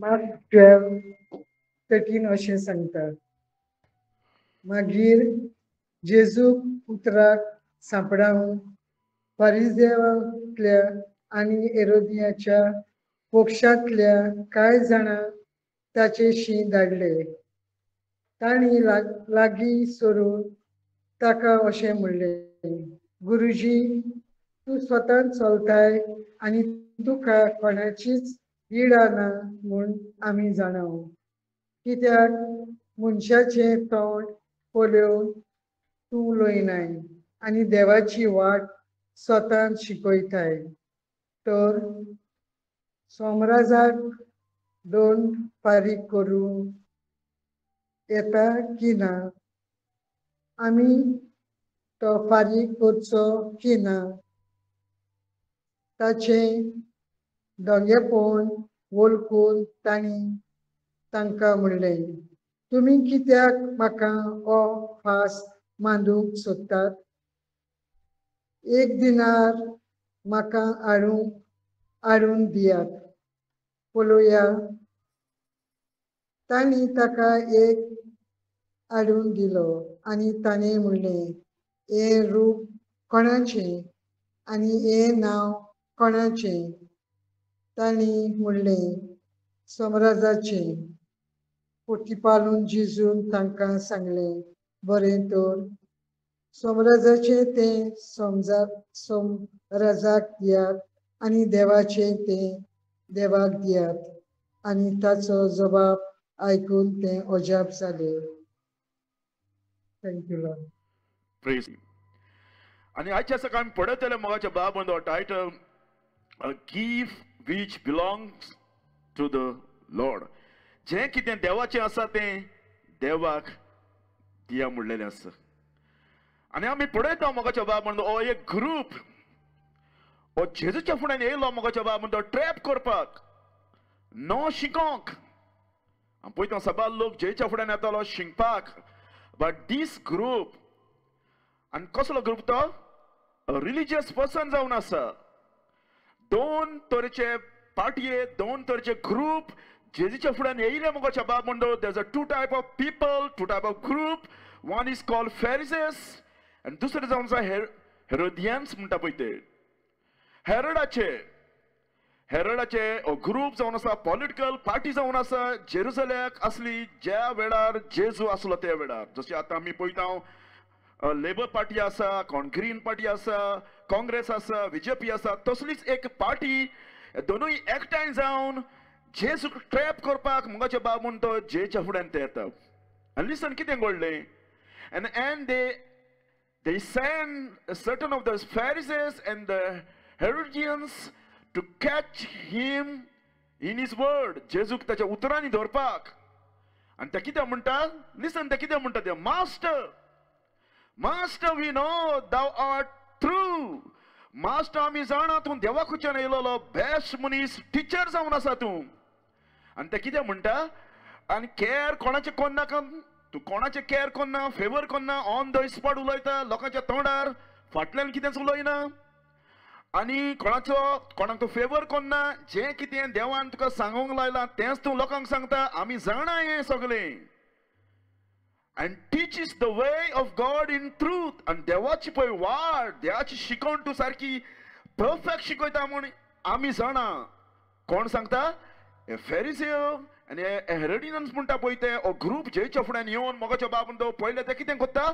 Mark 12:13 अशें सांगता. मागीर जेजूक उतराक सांपडावन फारिजेवांतल्या आनी हेरोदियाच्या पक्षांतल्या कांय जाणां ताचेशी धाडले. तांणी लागीं सरून ताका अशें म्हणलें, गुरुजी, तूं स्वतान चलताय आनी तुका कोणाचीच पिडा ना म्हूण आमी जाणाव. कित्याक मनशाचें तोंड पळोवन तूं उलयनाय आनी देवाची वाट स्वतान शिकयताय. तर सोमराजाक दोन फारीक करूं येता की ना? आमी तो फारीक करचो की ना? ताचें दोंगेपण वळखून तांणी तांकां म्हणलें, तुमी कित्याक म्हाका हो फास मांडूंक सोदतात? एक दिनार म्हाका हाडून दियात पळोवया. तांणी ताका एक हाडून दिलो आनी ताणें म्हणलें, हें रूप कोणाचें आनी हें नांव कोणाचें? तांणी म्हणलें, सोमराजाचें. पोटीपालून जेजून तांकां सांगलें, बरें तर सोमराजाचें तें सोमराजाक दियात आनी देवाचें तें देवाक दियात. आनी ताचो जबाब आयकून तें अजाप जालें. Thank you Lord. Praise. आनी आयच्या सकाळी पळयतले मोगाच्या बाब title, a gift which belongs to the Lord. जें कितें देवाचें आसा तें देवाक दिया म्हणलेलें आसा. आनी आमी पळयता मोगाच्या बाब म्हणतो हो एक ग्रूप हो जेजूच्या फुड्यान येयलो मोगाच्या बाब म्हणतो ट्रॅप करपाक, नो शिकोंक. आमी पळयता सबार लोक जेजूच्या फुड्यान येतालो शिकपाक, बट these group, आनी कसलो ग्रूप तो? रिलिजियस पर्सन जावन आसा. दोन तरेचे पार्टये, दोन तरेचे ग्रूप जेजूच्या फुड्यान येयले मोगाच्या बाब म्हणतो. There is a two type of people, two type of group. One is called Pharisees आनी दुसरे जावन आसा हेरोदियन्स म्हणटा पळय ते. हेरोडाचे ग्रूप जावन आसा, पॉलिटिकल पार्टी जावन आसा जेरुजलेक आसली ज्या वेळार जेजू आसलो त्या वेळार. जशें आतां आमी पळयता लेबर पार्टी आसा, कोण ग्रीन पार्टी आसा, काँग्रेस आसा, बीजेपी आसा, तसलीच एक पार्टी दोनूय एकठांय जावन जेजूक ट्रॅप करपाक मोगाचे बाब म्हण तो जेच्या फुड्यान ते येता. आनी लिसन कितें घडलें, and they send certain of the Pharisees and the Herodians to catch him in his word. जेजूक ताच्या उतरांनी धरपाक. आनी ते कितें म्हणटा, लिसन, ते कितें म्हणटा ते, master, master, we know thou art true. Master, आमी जाणा तूं देवा खुच्यान येयलोलो बेस्ट मनीस, टिचर जावन आसा तूं. आनी ते कितें म्हणटा, आनी कॅर कोणाचें कोन्नाका, तूं कोणाचें कॅर कोन्ना, फेवर कोन्ना, ऑन the spot उलयता लोकांच्या तोंडार, फाटल्यान कितेंच उलयना. आनी कोणाचो कोणाक तूं फेवर कोन्ना, जें कितें देवान तुका सांगूंक लायलां तेंच तूं लोकांक सांगता, आमी जाणा हें सगळें. And teaches the way of God in truth. आनी देवाची पळय वाट, देवाची शिकवण तूं सारकी परफेक्ट शिकयता म्हूण आमी जाणा. कोण सांगता? हे फेरिसेव आनी हेरोडियन्स म्हणटा पळय ते हो ग्रूप जेच्या फुड्यान येवन मोगाच्या बाब म्हणटा पयलें ते कितें करता,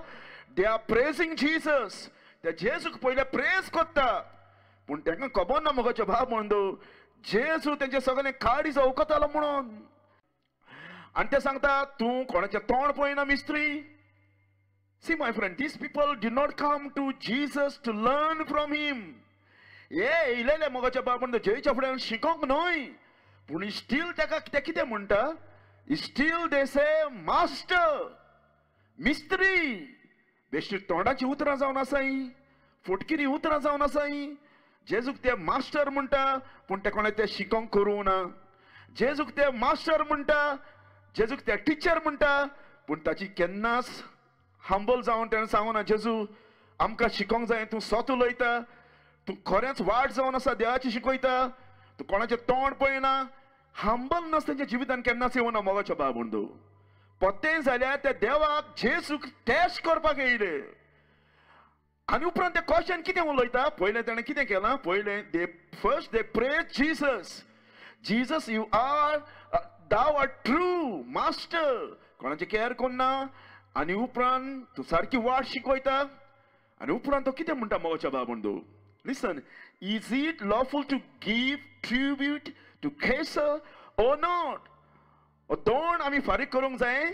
they are praising Jesus. ते जेजूक पयलें प्रेज करता, पूण तांकां खबर ना मोगाच्या बाब म्हणटा जेजू तेंचे सगळें काळीज अवकतालो म्हणून. आनी ते सांगता तूं कोणाचें तोंड पळयना मिस्त्री. See my friend, these people did not come to Jesus to learn from him. हे येयलेले मोगाच्या बाब म्हणटा जेजूच्या फुड्यान शिकोंक न्हय, पूण स्टील ताका ते कितें म्हणटा, स्टील they से मास्टर, मिस्त्री. बेश्टी तोंडाची उतरां जावन आसाय, फटकिरी उतरां जावन आसाय. जेजूक ते मास्टर म्हणटा, पूण ते कोणें ते शिकोंक करूं ना. जेजूक ते मास्टर म्हणटा, जेजूक ते टिचर म्हणटा, पूण ताची केन्नाच हंबल जावन तेणें सांगूना, जेजू आमकां शिकोंक जाय, तूं सत उलयता, तूं खरेंच वाट जावन आसा, देवाची शिकयता, तूं कोणाचें तोंड पळयना. हंबलनस तेंच्या जिवितान केन्नाच येवना मोगाच्या बाबुंदू. पत्तें जाल्यार त्या देवाक जेजूक टेस्ट करपाक येयले. आनी उपरांत ते क्वेश्चन कितें उलयता, पयलें ताणें कितें केलां, पयलें they first they pray Jesus, Jesus you are thou are true master, कोणाचें केअर कोन्ना. आनी उपरांत तूं सारकी वाट शिकयता. आनी उपरांत तो कितें म्हणटा मोगाच्या बाबुंदू, listen, is it lawful to give tribute to Caesar or not? दोन आमी फारीक करूंक जाय,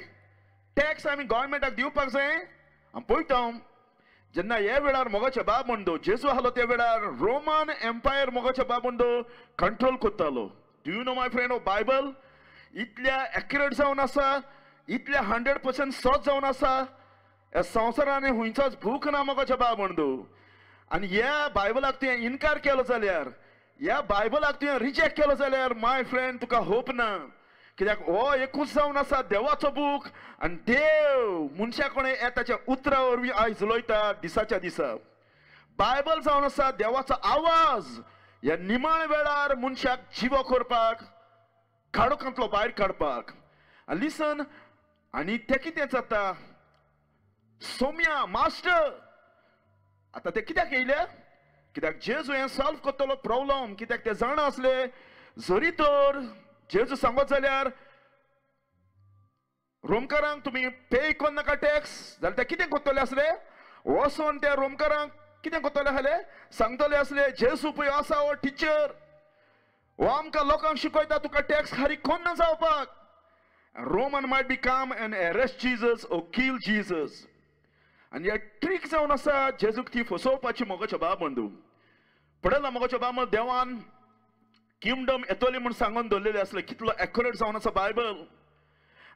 टॅक्स आमी गव्हर्मेंटाक दिवपाक जाय. आमी पळयता जेन्ना ह्या वेळार मोगाच्या बाब म्हणतो जेजू आसलो त्या वेळार रोमन एम्पायर मोगाच्या बाब म्हणतो कंट्रोल करतालो. Do you know my friend, हो बायबल इतल्या एक्युरेट जावन आसा, इतल्या 100% सत जावन आसा, ह्या संवसारान खंयचोच भूक ना मोगाच्या बाब म्हणतो. आनी ह्या बायबलाक तुवें इनकार केलो जाल्यार, ह्या बायबलाक तुवें रिजेक्ट केलो जाल्यार my friend तुका होप ना. कित्याक हो एकूच जावन आसा देवाचो बूक, आनी देव मनशा कोणे ताच्या उतरा वरवीं आयज उलयता दिसाच्या दिसा. बायबल जावन आसा देवाचो आवाज ह्या निमाण वेळार मनशाक जिवो करपाक, काळोखांतलो भायर काडपाक. आनी लिसन, आनी तें कितें जाता, सोम्या मास्टर आतां ते कित्याक येयले, कित्याक जेजू हें सॉल्व करतलो प्रॉब्लम, कित्याक ते जाणा आसले जरी तर जेजू सांगत जाल्यार रोमकारांक तुमी पे करनाका टॅक्स, जाल्यार ते कितें करतले आसले, वचोन त्या रोमकारांक कितें करतले आसले, सांगतले आसले जेजू पळय आसा हो टिचर, हो आमकां लोकांक शिकयता तुका टॅक्स फारीक कोन्ना जावपाक. Roman might be come and arrest Jesus or kill Jesus. आनी ह्या ट्रीक जावन आसा जेजूक ती फसोवपाची मोगाच्या बाब म्हणू. पडला मोगाच्या बाब म्हण देवान किंगडम येतली म्हूण सांगून दवरलेलें आसलें, कितलो एक्युरेट जावन आसा बायबल.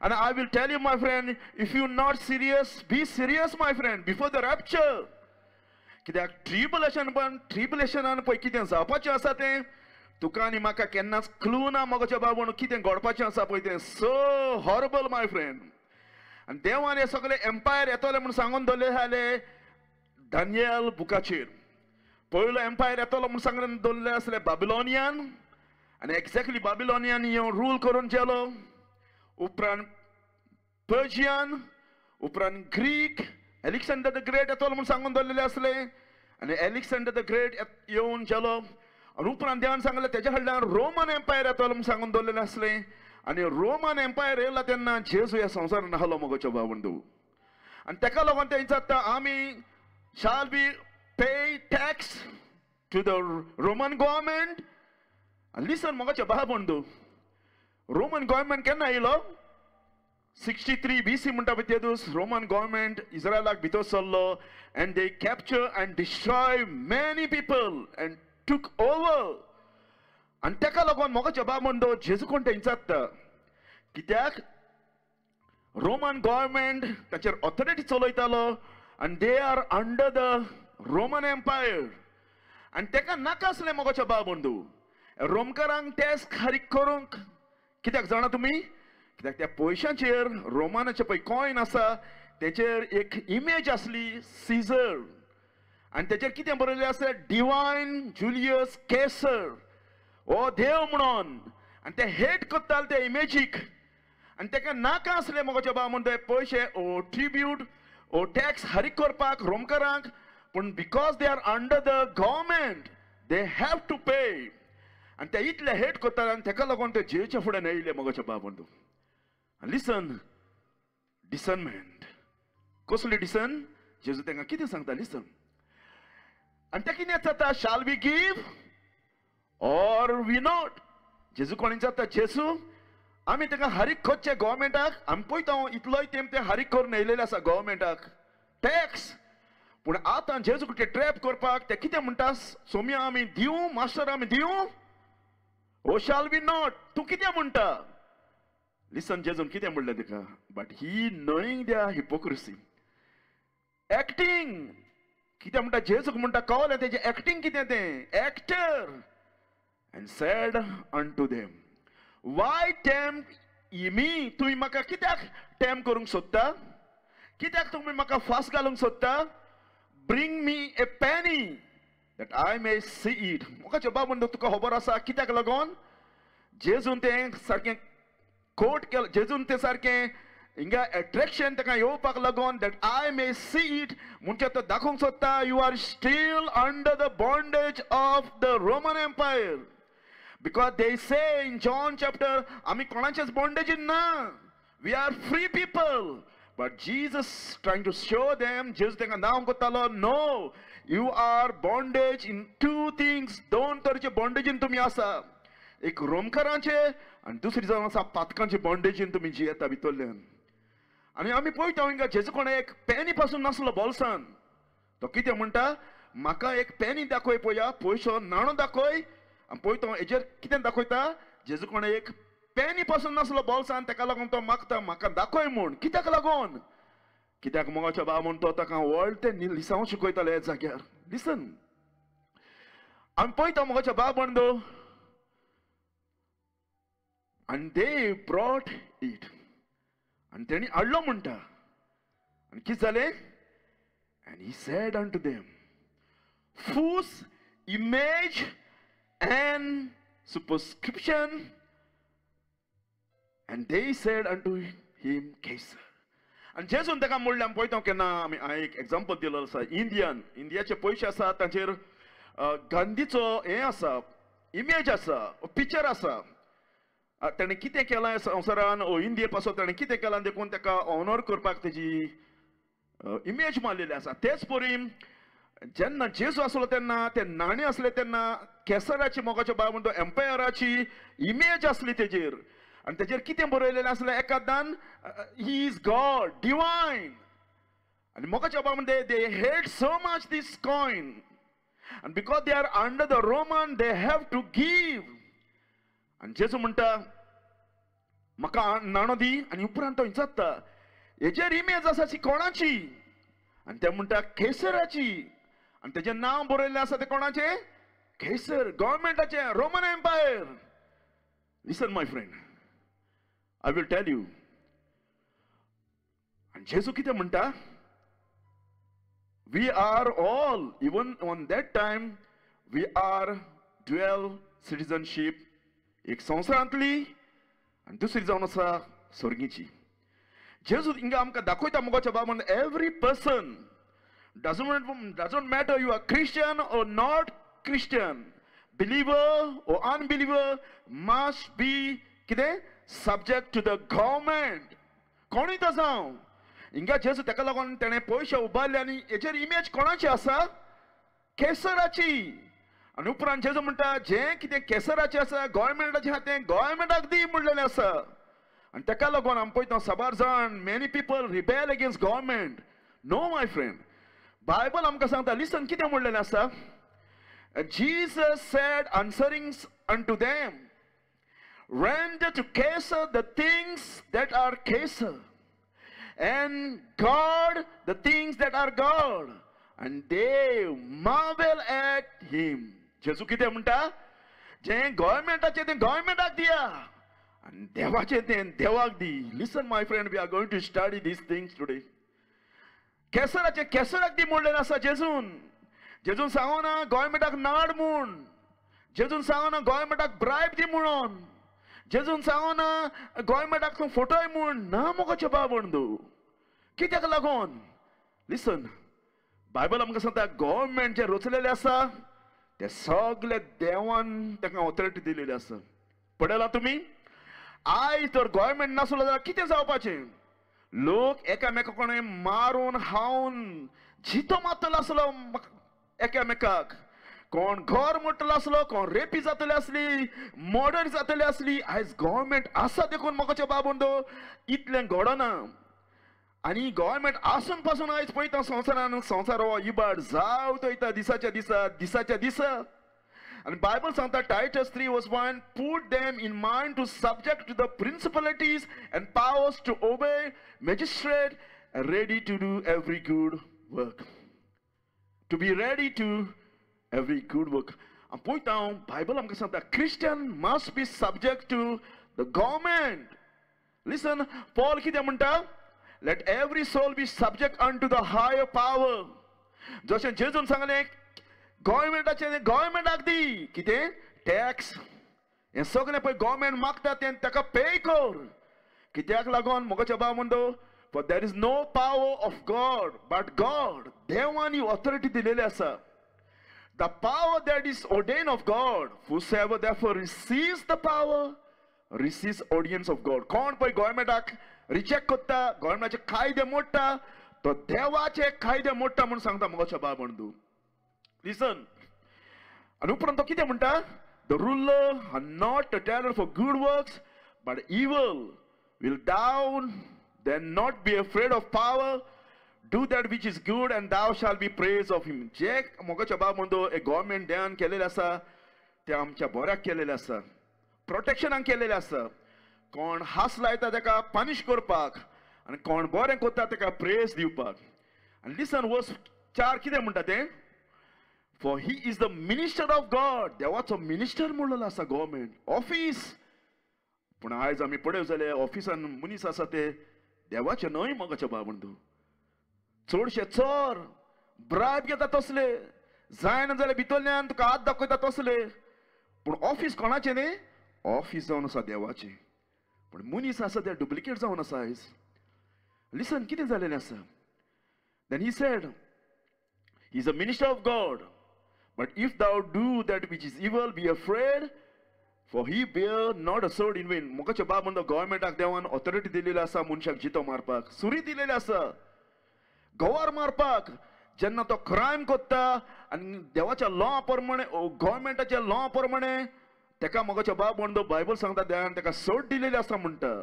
आनी I will tell you my friend, if you not serious, be serious my friend before the rapture. कित्याक ट्रिबुलेशन पण ट्रिबुलेशनान पळय कितें जावपाचें आसा तें तुका आनी म्हाका केन्नाच क्लू ना मोगाच्या बाब म्हणून कितें घडपाचें आसा पळय तें, सो हॉरेबल my friend. आनी देवान हे सगळे एम्पायर येतले म्हूण सांगून दवरलें आसलें दानियल बुकाचेर. पयलो एम्पायर येतलो म्हूण सांगून दवरलें आसलें बाबिलोनियन, आनी एक्झॅक्टली बाबिलोनियन येवन रूल करून गेलो. उपरांत पर्शियन, उपरांत ग्रीक, एलेक्सांडर the great येतलो म्हूण सांगून दवरलेलें आसलें, आनी एलेक्सांडर the great येवन गेलो. आनी उपरांत देवान सांगलें तेज्या कडल्यान रोमन एम्पायर येतलो म्हूण सांगून दवरलेलें आसलें, आनी रोमन एम्पायर येयला तेन्ना जेजू ह्या संवसारान आसलो मोगाचो भावंडू. आनी तेका लागून ते विचारता आमी shall be pay tax to the Roman government. आनी लिसन मोगाचो भावंडू, रोमन गव्हर्मेंट केन्ना येयलो, 63 BC म्हणटा पळय ते दीस रोमन गव्हर्मेंट इस्रायलाक भितर सरलो, and they capture and destroy many people and took over. आनी तेका लागून मोगाच्या बाब म्हणतो जेजू कोण ते विचारता, कित्याक रोमन गव्हर्मेंट ताचेर ऑथॉरिटी चलयतालो, आनी they are under the Roman empire. आनी तेका नाका आसलें मोगाच्या बाब म्हणतो रोमकारांक टॅक्स फारीक करूंक. कित्याक जाणा तुमी, कित्याक त्या पयशांचेर रोमानाचे पळय कॉयन आसा तेचेर एक इमेज आसली सीजर, आनी तेचेर कितें बरयलें आसा, डिवायन जुलियस केसर, हो देव म्हणून. आनी ते हेट करताले त्या इमेजीक, आनी तेका नाका आसलें मोगाच्या बाब म्हणटा पयशे ओ ट्रिब्यूट ओ टॅक्स फारीक करपाक रोमकारांक, पूण because they are under the government they have to pay. आनी ते इतले हेट करताले, आनी तेका लागून ते जेच्या फुडें येयले मोगाच्या बाब म्हणटा. लिसन, डिसर्नमेंट, कसली डिसन, जेजू तांकां कितें सांगता, लिसन. आनी ते कितें जाता, shall we give or we not. जेजू कोण विचारता, जेजू आमी तांकां हारीक करचे गव्हर्मेंटाक, आमी पळयता इतलोय तेंप ते हारीक करून येयलेले आसा गव्हर्मेंटाक टॅक्स, पूण आतां जेजूक ते ट्रॅप करपाक ते कितें म्हणटा, सोम्या आमी दिवं, मास्टर आमी दिवं, ओ शाल we not, तूं कितें म्हणटा. लिसन, जेजून कितें म्हणलें ताका, but he knowing their hypocrisy acting. कितें म्हणटा जेजूक म्हणटा कळलें तेजें एक्टींग कितें तें, actor. And said unto them, why tempt ye me, तुमी म्हाका कित्याक टेम्प करूंक सोदता, कित्याक तुमी म्हाका फास घालूंक सोदता, bring me a penny that I may see it. मोगाचे बाब म्हणटा तुका खबर आसा कित्याक लागून जेजून तें सारकें कोट केलें, जेजून तें सारकें हिंगा एट्रेक्शन ताका येवपाक लागून that I may see it म्हणजे तो दाखोवंक सोदता you are still under the bondage of the Roman empire. Because they say in John chapter आमी कोणाचेच बॉन्डेजीन ना, we are free people. But Jesus trying to show them, जेजू तांकां दाखोवंक कोत्तालो no, you are bondage in two things. दोन तरेचे बॉन्डेजीन तुमी आसा, एक रोमकारांचे आनी दुसरी जावन आसा पातकांचे बॉन्डेजीन तुमी जियेता भितरल्यान. आनी आमी पळयता हिंगा जेजू कोणें एक पेनी पासून नासलो बोल्सान. तो कितें म्हणटा, म्हाका एक पेनी दाखय पळया, पयसो नाणो दाखय. आनी पळय तो हेजेर कितें दाखयता, जेजू कोणें एक पेनी पासून नासलो बोल्सान, ताका लागून तो मागता म्हाका दाखय म्हूण. कित्याक लागून? कित्याक मोगाच्या बाबा म्हूण तो ताका व्हड तें लिसांव शिकयताले ह्या जाग्यार. लिसन, आमी पळयता मोगाच्या बाबा म्हणतो आनी they brought it, आनी तेणी हाडलो म्हणटा. आनी कितें जालें? And he said unto them, whose image and superscription? And they said unto him, Caesar. आनी जेजून ताका म्हणलें, आमी पळयता केन्ना आमी हांवें एक एग्जाम्पल दिलेलो आसा, इंडियन इंडियाचे पयशे आसा तांचेर गांधीचो हें आसा, इमेज आसा, पिक्चर आसा. ताणें कितें केलां संवसारान, इंडिये पासून ताणें कितें केलां देखून ताका ऑनर करपाक तेजी इमेज मारलेली आसा. तेच परी जेन्ना जेजू आसलो तेन्ना ते नाणे आसले तेन्ना केसराची मोगाच्या बाब म्हणतो एम्पायराची इमेज आसली तेजेर. आनी तेजेर कितें बरयलेलें आसलें, एकादान he is God divine. आनी मोगाच्या बाब म्हणते they hate so much this coin, and because they are under the Roman they have to give. आनी जेजू म्हणटा म्हाका नाणो दी. आनी उपरांत तो विचारता हेजेर इमेज आसा ती कोणाची? आनी ते म्हणटा केसराची. आनी तेजें नांव बरयल्लें आसा तें कोणाचें? केसर, गव्हर्मेंटाचें, Roman empire. Listen my friend, I will tell you. आनी जेजू कितें म्हणटा, we are all, even on that time we are dual citizenship, एक संवसारांतली आनी दुसरी जावन आसा स्वर्गीची. जेजू हिंगा आमकां दाखयता मोगाच्या बाबा म्हणून every person, doesn't matter you are Christian or not Christian, believer or unbeliever must be कितें सब्जेक्ट टू the government. कोणूय तो जावं, हिंगा जेजू ताका लागून तेणें पयशे उबारले आनी हेचेर इमेज कोणाची आसा? केसराची. आनी उपरांत जेजू म्हणटा जें कितें केसराचें आसा, गव्हर्मेंटाचें आसा तें गव्हर्मेंटाक दी म्हणलेलें आसा. आनी ताका लागून आमी पळयता साबार जाण, many people rebel against government. No my friend, Bible आमकां सांगता, लिसन कितें म्हणलेलें आसा, Jesus said answering unto them, render to Caesar the things that are Caesar, and God the things that are God. And they marvel at him. जेजू कितें म्हणटा, जें गव्हर्मेंटाचें तें गव्हर्मेंटाक दिया आनी देवाचें तें देवाक दी. Listen my friend, we are going to study these things today. केसराचें केसराक दी म्हणलेलें आसा जेजून. जेजून सांगना गव्हर्मेंटाक नाड म्हूण, जेजून सांगना गव्हर्मेंटाक ब्रायब दी म्हणून, जेजून सांगना गव्हर्मेंटाक तूं फटय म्हूण ना मोगाचें बाब म्हणू. कित्याक लागून? लिसन, बायबल आमकां सांगता गव्हर्मेंट जें रचलेलें आसा तें सगळे देवान ताका ऑथॉरिटी दिलेली आसा. पळयलां तुमी? आयज तर गव्हर्मेंट नासलो जाल्यार कितें जावपाचें? लोक एकामेका कोणें मारून खावन जितो मारतलो आसलो एकामेकाक, कोण घर मोडटलो आसलो, कोण रेपी जातली आसली, मर्डर जातली आसली. आयज गव्हर्मेंट आसा देखून मोगाच्या बाबून इतलें घडना. आनी गव्हर्मेंट आसून पासून आयज पळयता संवसारान संवसार हो इबाड जावत वयता दिसाच्या दिसा, दिसाच्या दिसा. आनी बायबल सांगता Titus 3:1, put them in mind to subject to the principalities and powers, to obey magistrate, ready to do every good work. To be ready to every good work. आनी पळयता हांव बायबल आमकां सांगता Christian must be subject to the government. Listen, Paul कितें म्हणटा, let every soul be subject unto the higher power. जशें जेजून सांगलें गव्हर्मेंटाचें गव्हर्मेंटाक दी कितें टॅक्स, हें सगळें पळय गव्हर्मेंट मागता तें ताका पे कर. कित्याक लागून मोगाच्या भाव म्हणतो, for there is no power of God but God. देवान ही ऑथॉरिटी दिलेली आसा. The power that is ordained of God, whosoever therefore receives the power receives audience of God. कोण पळय गव्हर्मेंटाक रिजेक्ट करता, गव्हर्मेंटाचे कायदे मोडटा, तो देवाचे कायदे मोडटा म्हूण सांगता मोगाच्या भाव म्हणू. लिसन, आनी उपरांत तो कितें म्हणटा, the ruler are not a terror for good works but evil, will thou then not be afraid of power, do that which is good and thou shall be praise of him. जे मोगाच्या भाव म्हणतो, एक government देवान केलेलें आसा तें आमच्या बऱ्याक केलेलें आसा, प्रोटेक्शनाक केलेलें आसा. कोण हास लायता ताका पनिश करपाक आनी कोण बरें करता ताका प्रेज दिवपाक. आनी लिसन, वर्स 4 कितें म्हणटा तें, for he is the minister of God. देवाचो मिनिस्टर म्हणलेलो आसा गव्हर्मेंट ऑफीस. पूण आयज आमी पळय जाल्यार ऑफिसान मनीस आसा ते देवाचे न्हय मोगाच्या भाव म्हणतो. चडशे चोर ब्रायब घेता तसले, जायना जाल्यार भितरल्यान तुका हात दाखयता तसले. पूण ऑफीस कोणाचें न्ही, ऑफीस जावन आसा देवाचें. पूण मनीस आसा ते डुप्लिकेट जावन आसा आयज. लिसन, कितें जालेलें आसा, then he said he is a minister of God, but if thou do that which is evil be afraid, for he bear not a sword in vain. मोगाचे बाब म्हणतो, गव्हर्मेंटाक देवान ऑथॉरिटी दिलेली आसा मनशाक जितो मारपाक, सुरी दिलेली आसा गवार मारपाक. जेन्ना तो क्रायम करता आनी देवाच्या लॉ प्रमाणे, गव्हर्मेंटाच्या लॉ प्रमाणे ताका मोगाच्या बाब म्हणतो बायबल सांगता देवान ताका सोड दिलेली आसा म्हणटा.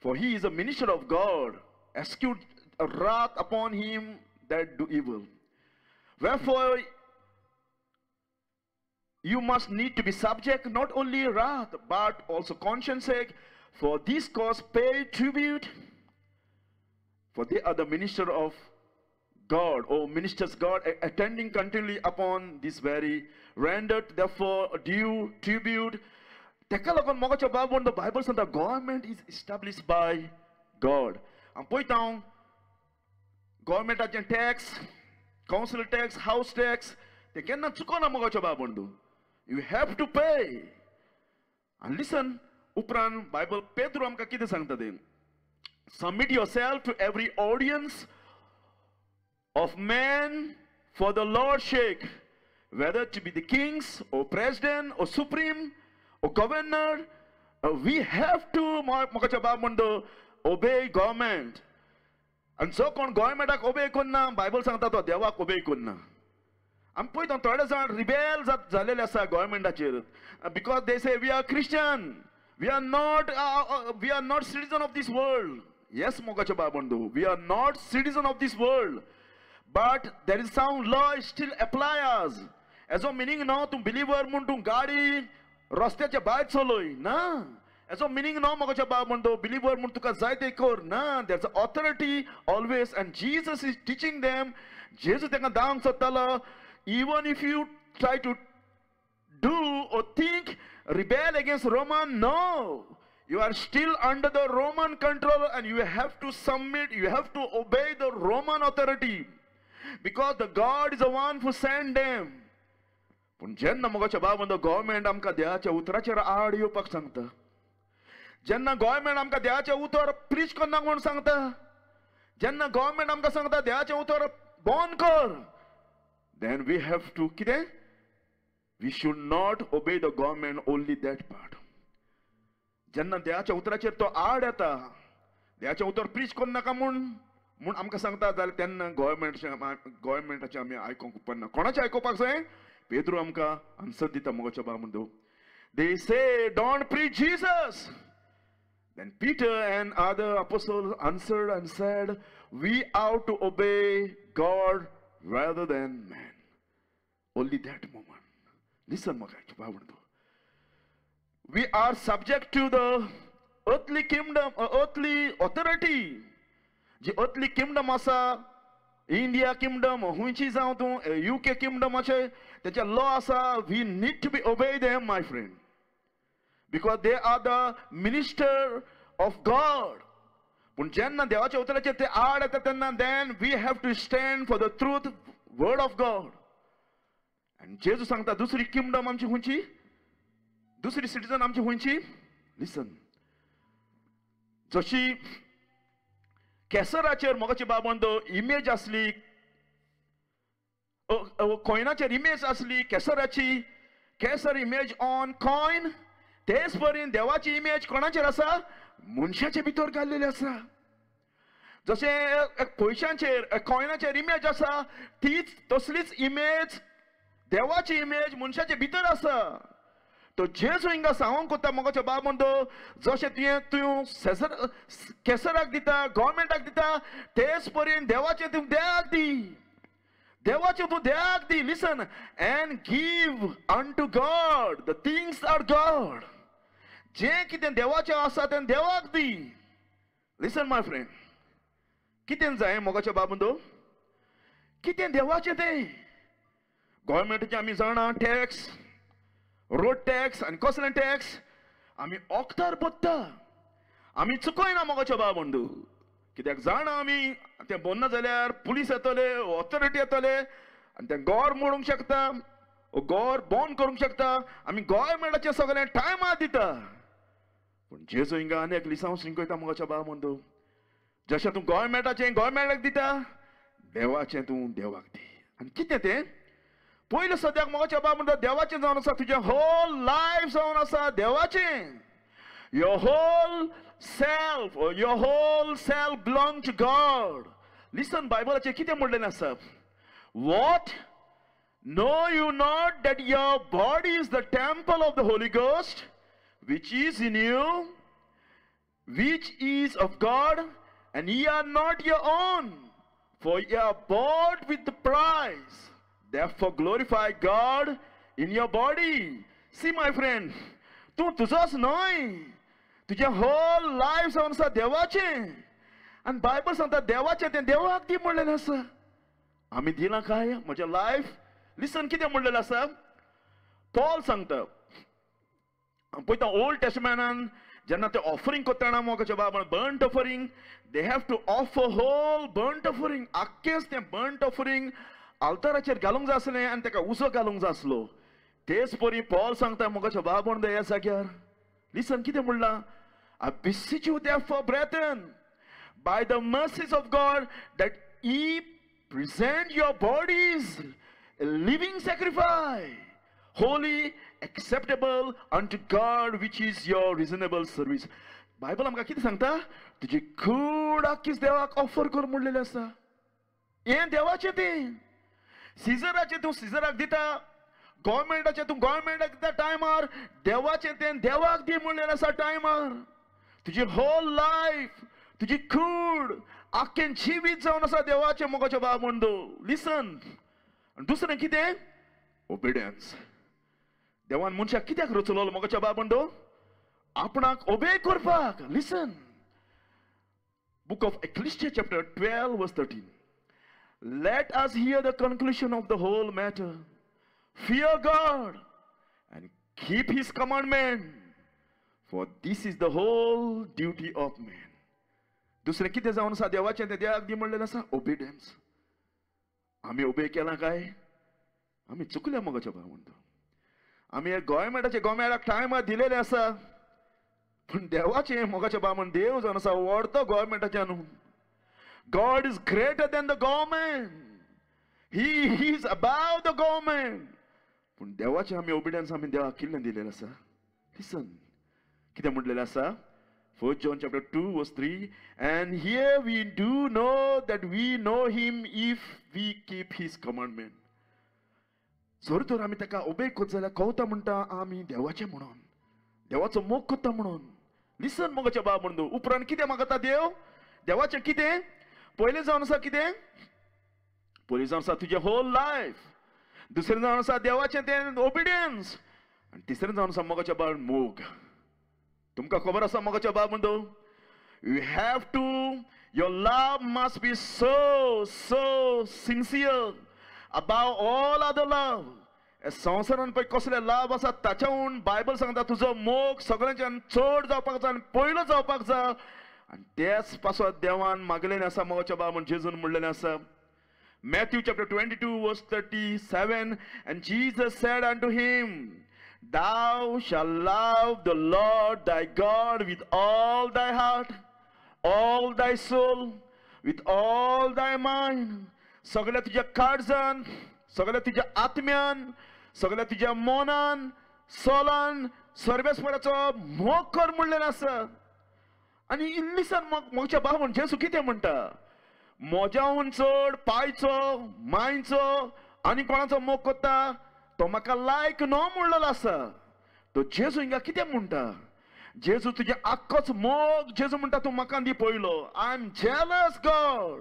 For he is a minister of God, execute wrath upon him that do evil. Wherefore you must need to be subject not only wrath but also conscience sake. For this cause pay tribute, for they are the minister of God, or ministers God, attending continually upon this very, rendered therefore due tribute. तेका लागून मोगाच्या बाब म्हणतो Bible सांगता government is establish by God. आनी पळयता हांव गव्हर्मेंटाचें tax, council tax, house tax ते केन्ना चुकोना मोगाच्या बाब म्हणतो. You have to pay. आनी लिसन, उपरांत बायबल पेद्रू आमकां कितें सांगता तें, submit yourself to every audience of man for the Lord's sake, whether to be the kings or president or supreme or governor, we have to मोगाच्या बाब म्हणतो obey government. आनी जो कोण गव्हर्मेंटाक ओबे करना, बायबल सांगता तो देवाक ओबे करना. आमी पळयता थोडे जाण रिबेल जालेले आसा गव्हर्मेंटाचेर, because they say we are Christian, we are not citizen of this world. Yes मोगाच्या बाब म्हणतो, we are not citizen of this world, but there is some law still apply us. Hejo meaning न्हू तूं believer म्हूण तूं गाडी रस्त्याच्या भायर चलय ना. हेजो मिनींग न्हू मोगाच्या बाब म्हणतो बिलीवर म्हूण तुका जाय तें कर ना. There is authority always, and Jesus is teaching them. जेजू तांकां दावंक सोदतालो, even if you try to do or think rebel against Roman, no, you are still under the Roman control and you have to submit, you have to obey the Roman authority, because the God is the one who sent them. पूण जेन्ना मोगाच्या बाब म्हणतो government आमकां देवाच्या उतराचेर आड येवपाक सांगता, जेन्ना गव्हर्मेंट आमकां देवाचें उतर प्रीच करना म्हूण सांगता, जेन्ना गव्हर्मेंट आमकां सांगता देवाचें उतर बंद कर, then we have to कितें, we should not obey the government only that part. जेन्ना देवाच्या उतराचेर तो आड येता, देवाचें उतर प्रीच करनाका म्हूण म्हूण आमकां सांगता जाल्यार तेन्ना गव्हर्मेंटाचें आमी आयकूंक उपकारना. कोणाचें आयकुपाक जाय? पेद्रू आमकां आन्सर दिता मोगाच्या बाब म्हणतो, they say don't preach Jesus. Then Peter and other apostles answered and said, we ought to obey God rather than man. Only that moment. Listen, मोगाच्या बाब म्हणतो, we are subject to the earthly kingdom, earthly authority. Ji earthly kingdom आसा, India kingdom खंयची जावं तूं, UK kingdom अशें तेंचे law आसा, we need to be obey them my friend, because they are the minister of God. पूण जेन्ना देवाच्या उतराचेर ते आड येता तेन्ना then we have to stand for the truth word of God. आनी जेजू सांगता दुसरी किंगडम आमची खंयची? दुसरी सिटीजन आमची खंयची? लिसन, जशी केसराचेर मोगाचे बाबंदो इमेज आसली, कॉयनाचेर इमेज आसली केसराची, केसर इमेज ऑन कॉयन, तेच परीन देवाची इमेज कोणाचेर आसा? मनशाचे भितर घाल्लेली आसा. जशें पयशांचेर कॉयनाचेर इमेज आसा, तीच तसलीच इमेज देवाची इमेज मनशाचे भितर आसा. तो जेजू हिंगा सांगूंक कोत्ता मोगाचे बाबंदो, जशें तुवें तूं सेसर केसराक दिता, गव्हर्मेंटाक दिता, तेच परीन देवाचें तूं देवाक दी, देवाचें तूं देवाक दी. Listen, and give unto God the things are God. जें कितें देवाचें आसा तें देवाक दी. लिसन my friend, कितें जाय मोगाचे बाबंदो? कितें देवाचें तें? गव्हर्मेंटाचें आमी जाणा टॅक्स, रोड टॅक्स आनी कसलें टॅक्स आमी ओक्तार पडटा, आमी चुकयना मोगाचे बाबंदू. कित्याक जाणा आमी तें बोन्ना जाल्यार पुलीस येतले, ऑथॉरिटी येतले आनी तें गोर मोडूंक शकता, गोर बंद करूंक शकता. आमी गव्हर्मेंटाचें सगळें टायमार दिता. पूण जेजू हिंगा आनी एक लिसांव शिंकयता मोगाच्या बाबंदू, जशें तूं गव्हर्मेंटाचें गव्हर्मेंटाक दिता, देवाचें तूं देवाक दी. आनी कितें तें? पयलें सद्याक मोगाच्या बाब म्हणटा देवाचें जावन आसा, तुजें होल लायफ जावन आसा देवाचें. Your whole self, your whole self belong to God. Listen, बायबलाचें कितें म्हणलेलें आसा? What? Know you not that your body is the temple of the Holy Ghost which is in you, which is of God, and ye are not your own, for ye are bought with the price. Therefore glorify God in your body. See my friend, तूं तुजोच न्हय, तुजें whole life जावन आसा देवाचें. आनी Bible सांगता देवाचें तें देवाक दी म्हणलेलें आसा. आमी दिलां काय म्हजें लायफ? लिसन, कितें म्हणलेलें आसा? पॉल सांगता, पळयता ओल्ड टेस्टमेंटान जेन्ना ते ऑफरींग करतना मोगाचे बाबा, burnt offering, they have to offer whole burnt offering. आख्खेंच तें बर्न्ट ऑफरींग आल्ताराचेर घालूंक जाय आसलें आनी ताका उजो घालूंक जाय आसलो. तेच परी पॉल सांगता मोगाचे बाबा ह्या जाग्यार. लिसन, कितें म्हणलां? I beseech you therefore, brethren, by the mercies of God, that ye present your bodies a living sacrifice, holy, acceptable unto God, which is your reasonable service. Bible आमकां कितें सांगता? तुजी कूड आख्खीच देवाक ऑफर कर म्हणलेलें आसा. हें देवाचें तें. सिजराचें तूं सिजराक दिता, गव्हर्मेंटाचें तूं गव्हर्मेंटाक दिता टायमार, देवाचें तें देवाक दी म्हणलेलें आसा टायमार. तुजी होल लायफ, तुजी कूड आख्खें जिवीत जावन आसा देवाचें मोगाचें बाब म्हणदो. लिसन, आनी दुसरें कितें? ओबिडियन्स. देवान मनशाक कित्याक रचलो मोगाच्या बाब म्हणदो? आपणाक ओबे करपाक. Listen, book of Ecclesiastes chapter 12 verse 13. Let us hear the conclusion of the whole matter. Fear God and keep his commandment, for this is the whole duty of man. दुसरें कितें जावन आसा देवाचें तें देवाक दी म्हणलेलें आसा? ओबिडियन्स. आमी ओबे केलां काय? आमी चुकल्या मोगाच्या बाब म्हणटा. आमी गव्हर्मेंटाचे गव्हर्मेंटाक टायमार दिलेलें आसा, पूण देवाचें मोगाच्या बाब म्हण देव जावन आसा व्हडतो गव्हर्मेंटाच्या न्हू. God is greater than the government. He is above the government. पूण देवाचें आमी ओबिडियन्स आमी देवाक किल्लें दिलेलें आसा. लिसन, कितें म्हणलेलें आसा? 1 John chapter 2 verse 3, and here we do know that we know him if we keep his commandment. जर तर आमी ताका ओबे करत जाल्यार कवता म्हणटा आमी देवाचें म्हणून, देवाचो मोग करता म्हणून. लिसन मोगाच्या बाब म्हणून उपरांत कितें मागता देव? देवाचें कितें? पयलें जावन आसा कितें? पयलें जावन आसा तुजें होल लायफ, दुसरें जावन आसा देवाचें तें ओबिडियन्स, आनी तिसरें जावन आसा मोगाच्या बाब मोग. तुमकां खबर आसा मोगाच्या बाब म्हणतो, you have to, your love must be so so sincere above all other love. संवसारान पळय कसले लाभ आसा ताच्याहून बायबल सांगता तुजो मोग सगळ्यांच्यान चड जावपाक जाय आनी पयलो जावपाक जाय. आनी तेच पासत देवान मागलेलें आसा मोगाच्या बाब म्हण जेजून म्हणलेलें आसा. Matthew chapter 22 verse 37, and Jesus said unto him, Thou shalt love the Lord thy God with all thy heart, all thy soul, with all thy mind. सगळ्या तुज्या काळजान, सगळ्या तुज्या आत्म्यान, सगळ्या तुज्या मनान, सोलान सर्वेस्पराचो मोग कर म्हणलें आसा. आनी इल्लिसान म्हज्या बाबून जेजू कितें म्हणटा, म्हज्याहून चड पायचो मायचो आनी कोणाचो मोग करता तो म्हाका लायक न्हू म्हणलेलो आसा. तो जेजू हिंगा कितें म्हणटा, जेजू तुजें आख्खोच मोग जेजू म्हणटा तूं म्हाका दी पयलो. I am jealous God,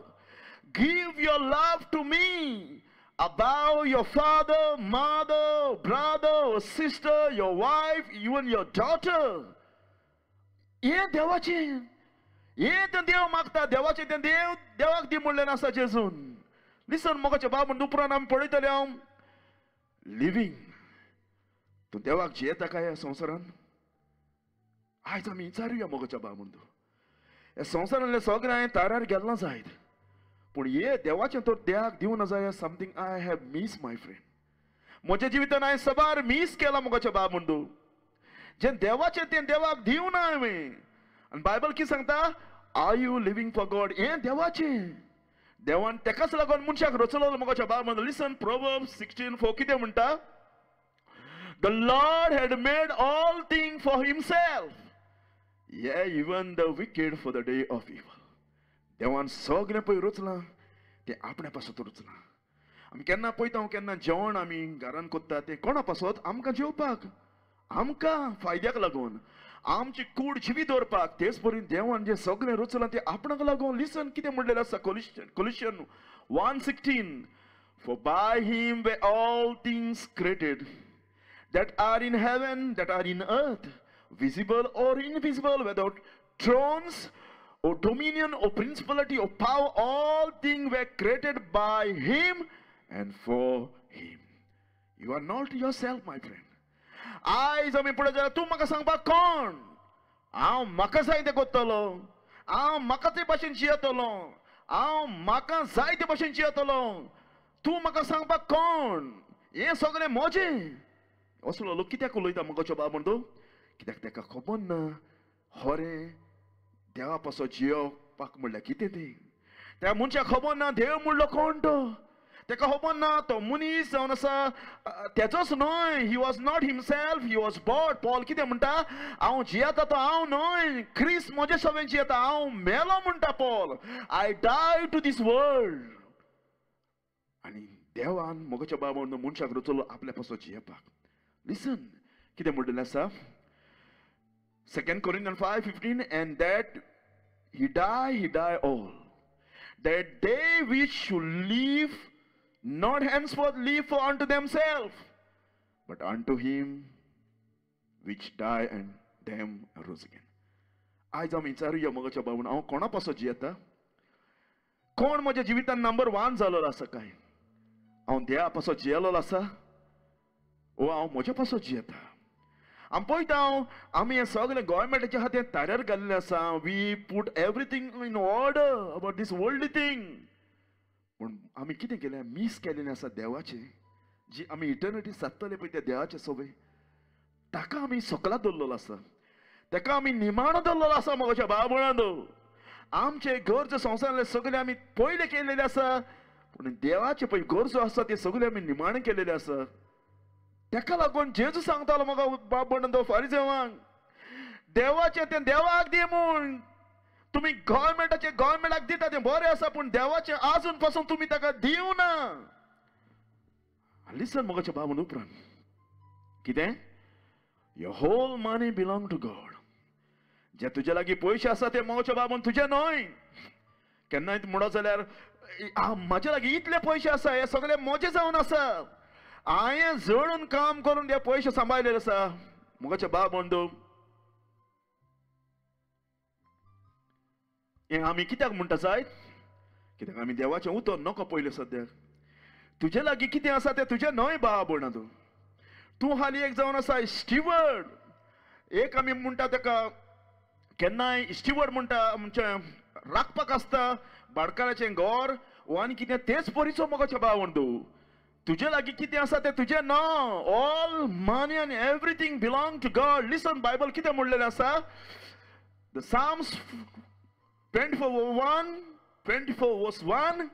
give your love to me above your father, mother, brother, sister, your wife, even your daughter. हें देवाचें, हें तें देव मागता, देवाचें तें देव देवाक दी म्हणलें आसा जेजून. लिसन मोगाचे बाब म्हण उपरांत आमी पळयतले हांव लिवींग. तूं देवाक जियेता काय ह्या संवसारान? आयज आमी विचारुया मोगाच्या बाब म्हण, तूं ह्या संवसारांतलें सगळें हांवें तारार गेल्लो जायत, पूण हे देवाचें तर देवाक दिवना जाय. Something I have miss my friend. म्हज्या जिवितान हांवें सबार मीस केला मोगाच्या बाब म्हण तूं, जें देवाचें तें देवाक दिवना हांवें. आनी बायबल कितें सांगता, are you living for God? हें देवाचें, देवान तेकाच लागून मनशाक रचलो मोगाच्या बाब म्हण. लिसन प्रोवर्ब्स 16:4 कितें म्हणटा, The Lord had made all things for himself, yea, even the wicked for the day of evil. देवान सगळें पळय रचलां तें आपणा पासत रचलां. आमी केन्ना पळयता, केन्ना जेवण आमी घरान कोत्ता तें कोणा पासत? आमकां जेवपाक, आमकां फायद्याक लागून, आमची कूड जिवी दवरपाक. तेच परी देवान जें सगळें रचलां तें आपणाक लागून. लिसन कितें म्हणलेलें आसा Colossians 1:16, For by him were all things created that are in heaven, that are in earth, visible or invisible, whether thrones or dominion or principality or power, all things were created by him and for him. You are not yourself, my friend. आयज आमी पळयत जाल्यार तूं म्हाका सांगपाक कोण? हांव म्हाका जाय तें करतलो, हांव म्हाका ते भाशेन जियेतलो, हांव म्हाका जाय ते भाशेन जियेतलो, तूं म्हाका सांगपाक कोण? हें सगळें म्हजें. असलो लोक कित्याक उलयता मोगाचो बाब म्हणतो? कित्याक तेका खबर ना खरें देवा पासो जियोवपाक म्हणल्यार कितें तें. त्या मनशाक खबर ना देव म्हणलो कोण तो, तेका खबर ना तो मनीस जावन आसा तेचोच न्हय. He was not himself, he was bought. Paul कितें म्हणटा, हांव जियेता तो हांव न्हय, क्रिस्त म्हजे सवें जियेता, हांव मेलो म्हणटा Paul. I die to this world. आनी देवान मोगाच्या बाबा म्हणून मनशाक रचलो आपल्या पासो जियेवपाक. लिसन कितें म्हणलेलें आसा, 2 Corinthians 5:15, and that he die all, that they which should live not henceforth live for unto themselves, but unto him which die and them arose again. आयज आमी विचारुया मोगाच्या बाबून, हांव कोणा पासो जियेता? कोण म्हज्या जिवितान नंबर 1 जालो आसा काय? हांव देवा पासो जियेलो आसा ओ हांव म्हज्या पासो जियेता? आमी पळयता आमी हें सगळें गोवोरमेंटाच्या हातीन ताऱ्यार घाल्लें आसा. We put everything in order about this worldly thing. पूण आमी कितें केलें, मीस केलेलें आसा देवाचें, जी आमी इटर्निटी सादतले पळय त्या देवाचे सोबे, ताका आमी सकला दवरलेलो आसा, ताका आमी निमाणो दवरलेलो आसा मोगाच्या बाबळांत. आमचे गरजो संवसारांतले सगळे आमी पयले केलेले आसा, पूण देवाचे पळय गरजो आसा ते सगळे आमी निमाणें केलेले आसा. तेका लागून जेजू सांगतालो म्हाका बाब म्हणून तो फारिजेवांक, देवाचें तें देवाक दी म्हूण. तुमी गोवोरमेंटाचें गोवोरमेंटाक दिता तें बरें आसा, पूण देवाचें आजून पासून तुमी ताका दिवना. लिसन मोगाच्या बाब म्हणून उपरांत कितें, your whole money belong to God. जे तुजे लागीं पयशे आसा ते मोगाच्या बाब म्हणून तुजे न्हय. केन्नाय म्हणत जाल्यार म्हाजे लागीं इतले पयशे आसा, हे सगळे म्हजे जावन आसा, हांवें जडून काम करून ते पयशे सांबाळलेले आसा. मोगाच्या बाब म्हणतो हें आमी कित्याक म्हणटा जायत? कित्याक आमी देवाचें उतर नको पयलें सद्याक. तुजे लागीं कितें आसा तें तुजें न्हय बाब म्हणा. तूं तूं हालीं एक जावन आसा स्टिवर्ड. एक आमी म्हणटा तेका केन्नाय स्टिवर्ड म्हणटा, आमचें राखपाक आसता भाटकाराचें घर वो आनी कितें, तेच परिचो मोगाच्या बाब म्हणटा. तुजे लागीं कितें आसा तें तुजें ना. All money and everything Everything belong to God. Listen, Bible कितें म्हणलेलें आसा? The Psalms 24:1, 24:1,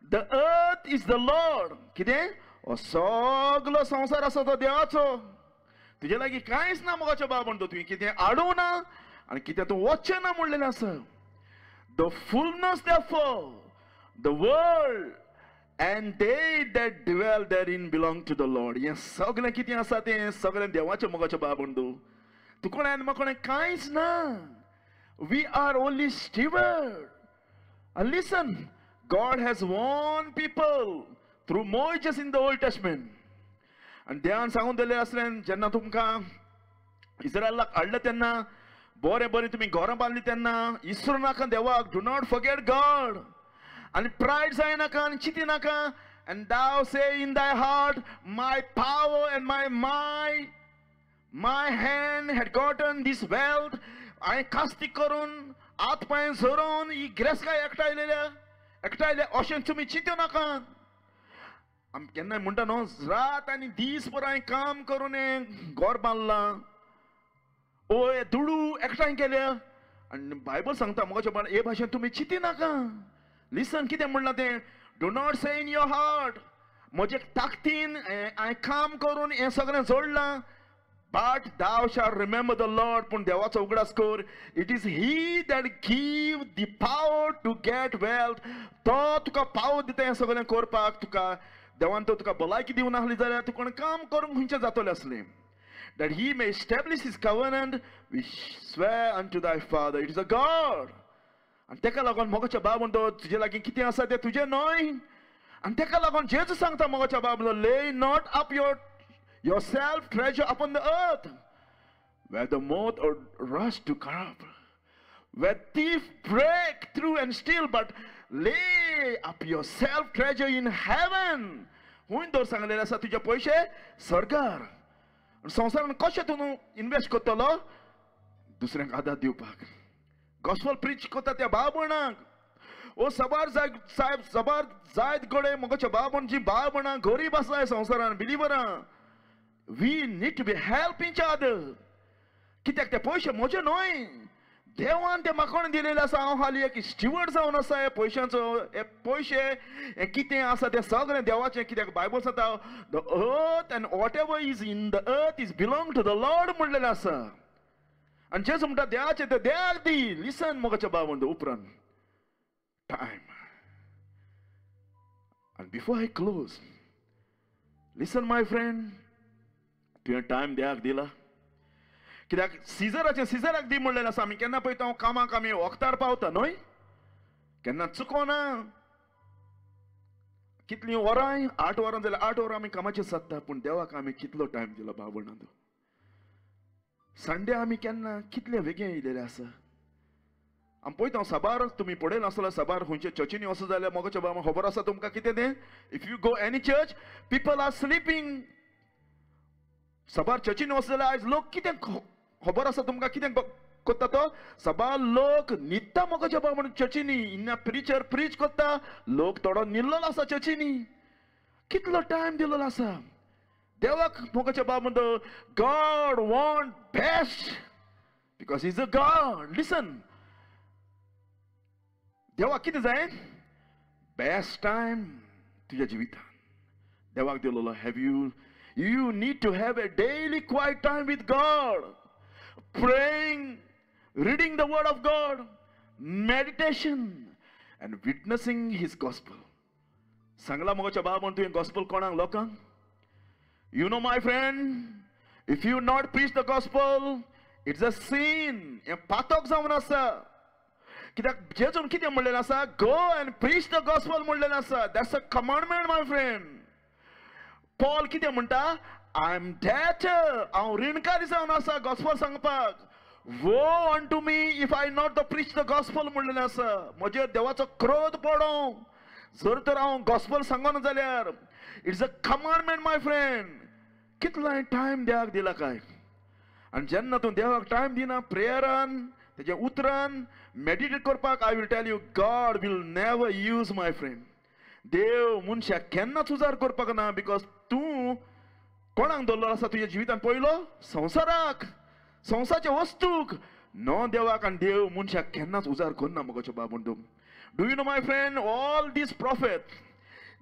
the earth is the Lord. कितें? हो सगलो संवसार आसा तो देवाचो. तुजे लागीं कांयच ना मोगाच्या बाब म्हणटा, तुवें कितें हाडूं ना आनी कितें तूं वचचें ना म्हणलेलें आसा. The fullness therefore, the world and they that dwell therein belong to the Lord. हें सगळें कितें आसा तें सगळें देवाचें मोगाचें बाब म्हणटा. तूं कोणें आनी म्हाका कोणें कांयच ना. We are only steward. And listen, God has warned people through Moses in the Old Testament. आनी देवान सांगून दिलें आसलें, जेन्ना तुमकां इस्रायलाक हाडलें तेन्ना बरें बरें तुमी घरां बांदलीं तेन्ना इसरू नाका देवाक. Do not forget God. आनी प्रायड जायनाका आनी चिंती नाका. And thou say in thy heart, my power and my might, my hand had gotten this wealth. हांवें कास्ती करून हात पांय झरोवन ही गिरेस्तकाय एकठांयलेल्या एकठांयल्या अशें तुमी चिंतू नाका. आमी केन्नाय म्हणटा न्हू, रात आनी दीस भर हांवें काम करून हें घर बांदलां, ओ हे दुडू एकठांय केल्या. आनी बायबल सांगता मोगाच्या बाण, हे भाशेन तुमी चिंती नाका. लिसन, कितें म्हणलां तें? Do not say in your heart, म्हजे ताकदीन हांवें काम करून हें सगळें जोडलां. But thou shalt remember the Lord. पूण देवाचो उगडास कर. It is he that give the power to get wealth. तो तुका पावर दिता हें सगळें करपाक. तुका देवान तो तुका भलायकी दिवं नासली जाल्यार तूं कोण काम करूंक खंयचें जातलें आसलें. That he may establish his covenant which sware unto thy father. It is a God. आनी तेका लागून मोगाच्या बाब म्हणटा, तुजे लागीं कितें आसा तें तुजें न्हय. आनी तेका लागून जेजू सांगता मोगाच्या बाब म्हणटा, lay not up yourself treasure upon the earth, where the moth or rust do corrupt, where thief break through and steal, but lay up yourself treasure in heaven. हुंय दवर सांगलेलें आसा तुजे पयशे सर्गार. संवसारान कशें तूं इन्वेस्ट करतलो? दुसऱ्यांक आदार दिवपाक. गॉस्पल प्रीच करता त्या भाव भयणांक. ओ सबार सायब सबार जायत गडे मोगाच्या भाव भयण, जी भाव भयणां गरीब आसा संवसारान, बिलिवरां, we need to be help each other. कित्याक ते पयशे म्हजे न्हय, देवान ते म्हाका दिलेले आसा. हांव हाली एक स्टिवर्ड जावन आसा हे पयशांचो. हे पयशे हे कितें आसा तें सगळें देवाचें. कित्याक बायबल सांगता, the earth and whatever is in the earth is belong to the Lord म्हणलेलें आसा. आनी जेजू म्हणटा देवाचें तें देवाक दी. लिसन मोगाच्या बाब म्हणटा उपरांत टायम. आनी before I close, listen my friend, तुवें टायम देवाक दिला? कित्याक सिजराचें सिजराक दी म्हणलेलें आसा. आमी केन्ना पळयता हांव कामाक आमी वखदार पावता न्हय, केन्ना चुकोना. कितलीं वरां, 8 वरां जाल्यार 8 वरां आमी कामाचेर सादता. पूण देवाक आमी कितलो टायम दिलो भाव भयणांनो? संडे आमी केन्ना कितले वेगें येयलेले आसा. आमी पळयता साबार, तुमी पळयलें आसतलें साबार खंयच्या चर्चींनी वचत जाल्यार मोगाच्या बाबा खबर आसा तुमकां कितें तें. If you go any church, people are sleeping. साबार चर्चींनी वचत जाल्यार आयज लोक कितें खबर आसा तुमकां कितें करता तो? साबार लोक न्हिदता मोगाच्या बाबा म्हणून चर्चींनी. इन्ना प्रिचर प्रीच करता, लोक थोडो न्हिल्लोलो आसा चर्चींनी. कितलो टायम दिल्लो आसा देवाक मोगाच्या बाबा म्हणटा, God want best because is a God. Listen, देवाक कितें जाय? बेस्ट टायम तुज्या जिवितान देवाक दिल्लो. Have you you need to have a daily quiet time with God, praying, reading the word of God, meditation and witnessing his gospel. सांगला मोगाच्या बाबा म्हण तुवें गॉस्पल कोणाक? लोकांक. You know my friend, if you not preach the gospel, it's a sin. हें पातक जावन आसा. कित्याक जेजून कितें म्हणलेलें आसा? Go and preach the gospel म्हणलेलें आसा. That's a commandment my friend. Paul कितें म्हणटा? I am debtor, हांव रिणकारी जावन आसा गॉस्पल सांगपाक. Woe unto me if I not the preach the gospel म्हणलेलें आसा. म्हजेर देवाचो क्रोध पडों जर तर हांव गॉस्पल सांगना जाल्यार. It's a commandment my friend. कितलो हांवें टायम देवाक दिला काय? आनी जेन्ना तूं देवाक टायम दिना प्रेयरान, तेज्या उतरान मेडिटेट करपाक, I will tell you, God will never use my friend. देव मनशाक केन्नाच उजार करपाक ना, because तूं कोणाक दवरलो आसा तुज्या जिवितान पयलो? संवसाराक, संवसाराच्या वस्तूक, नो देवाक. आनी देव मनशाक केन्नाच उजार करना मोगाचो बाब म्हणटू. Do you know my friend, all these prophet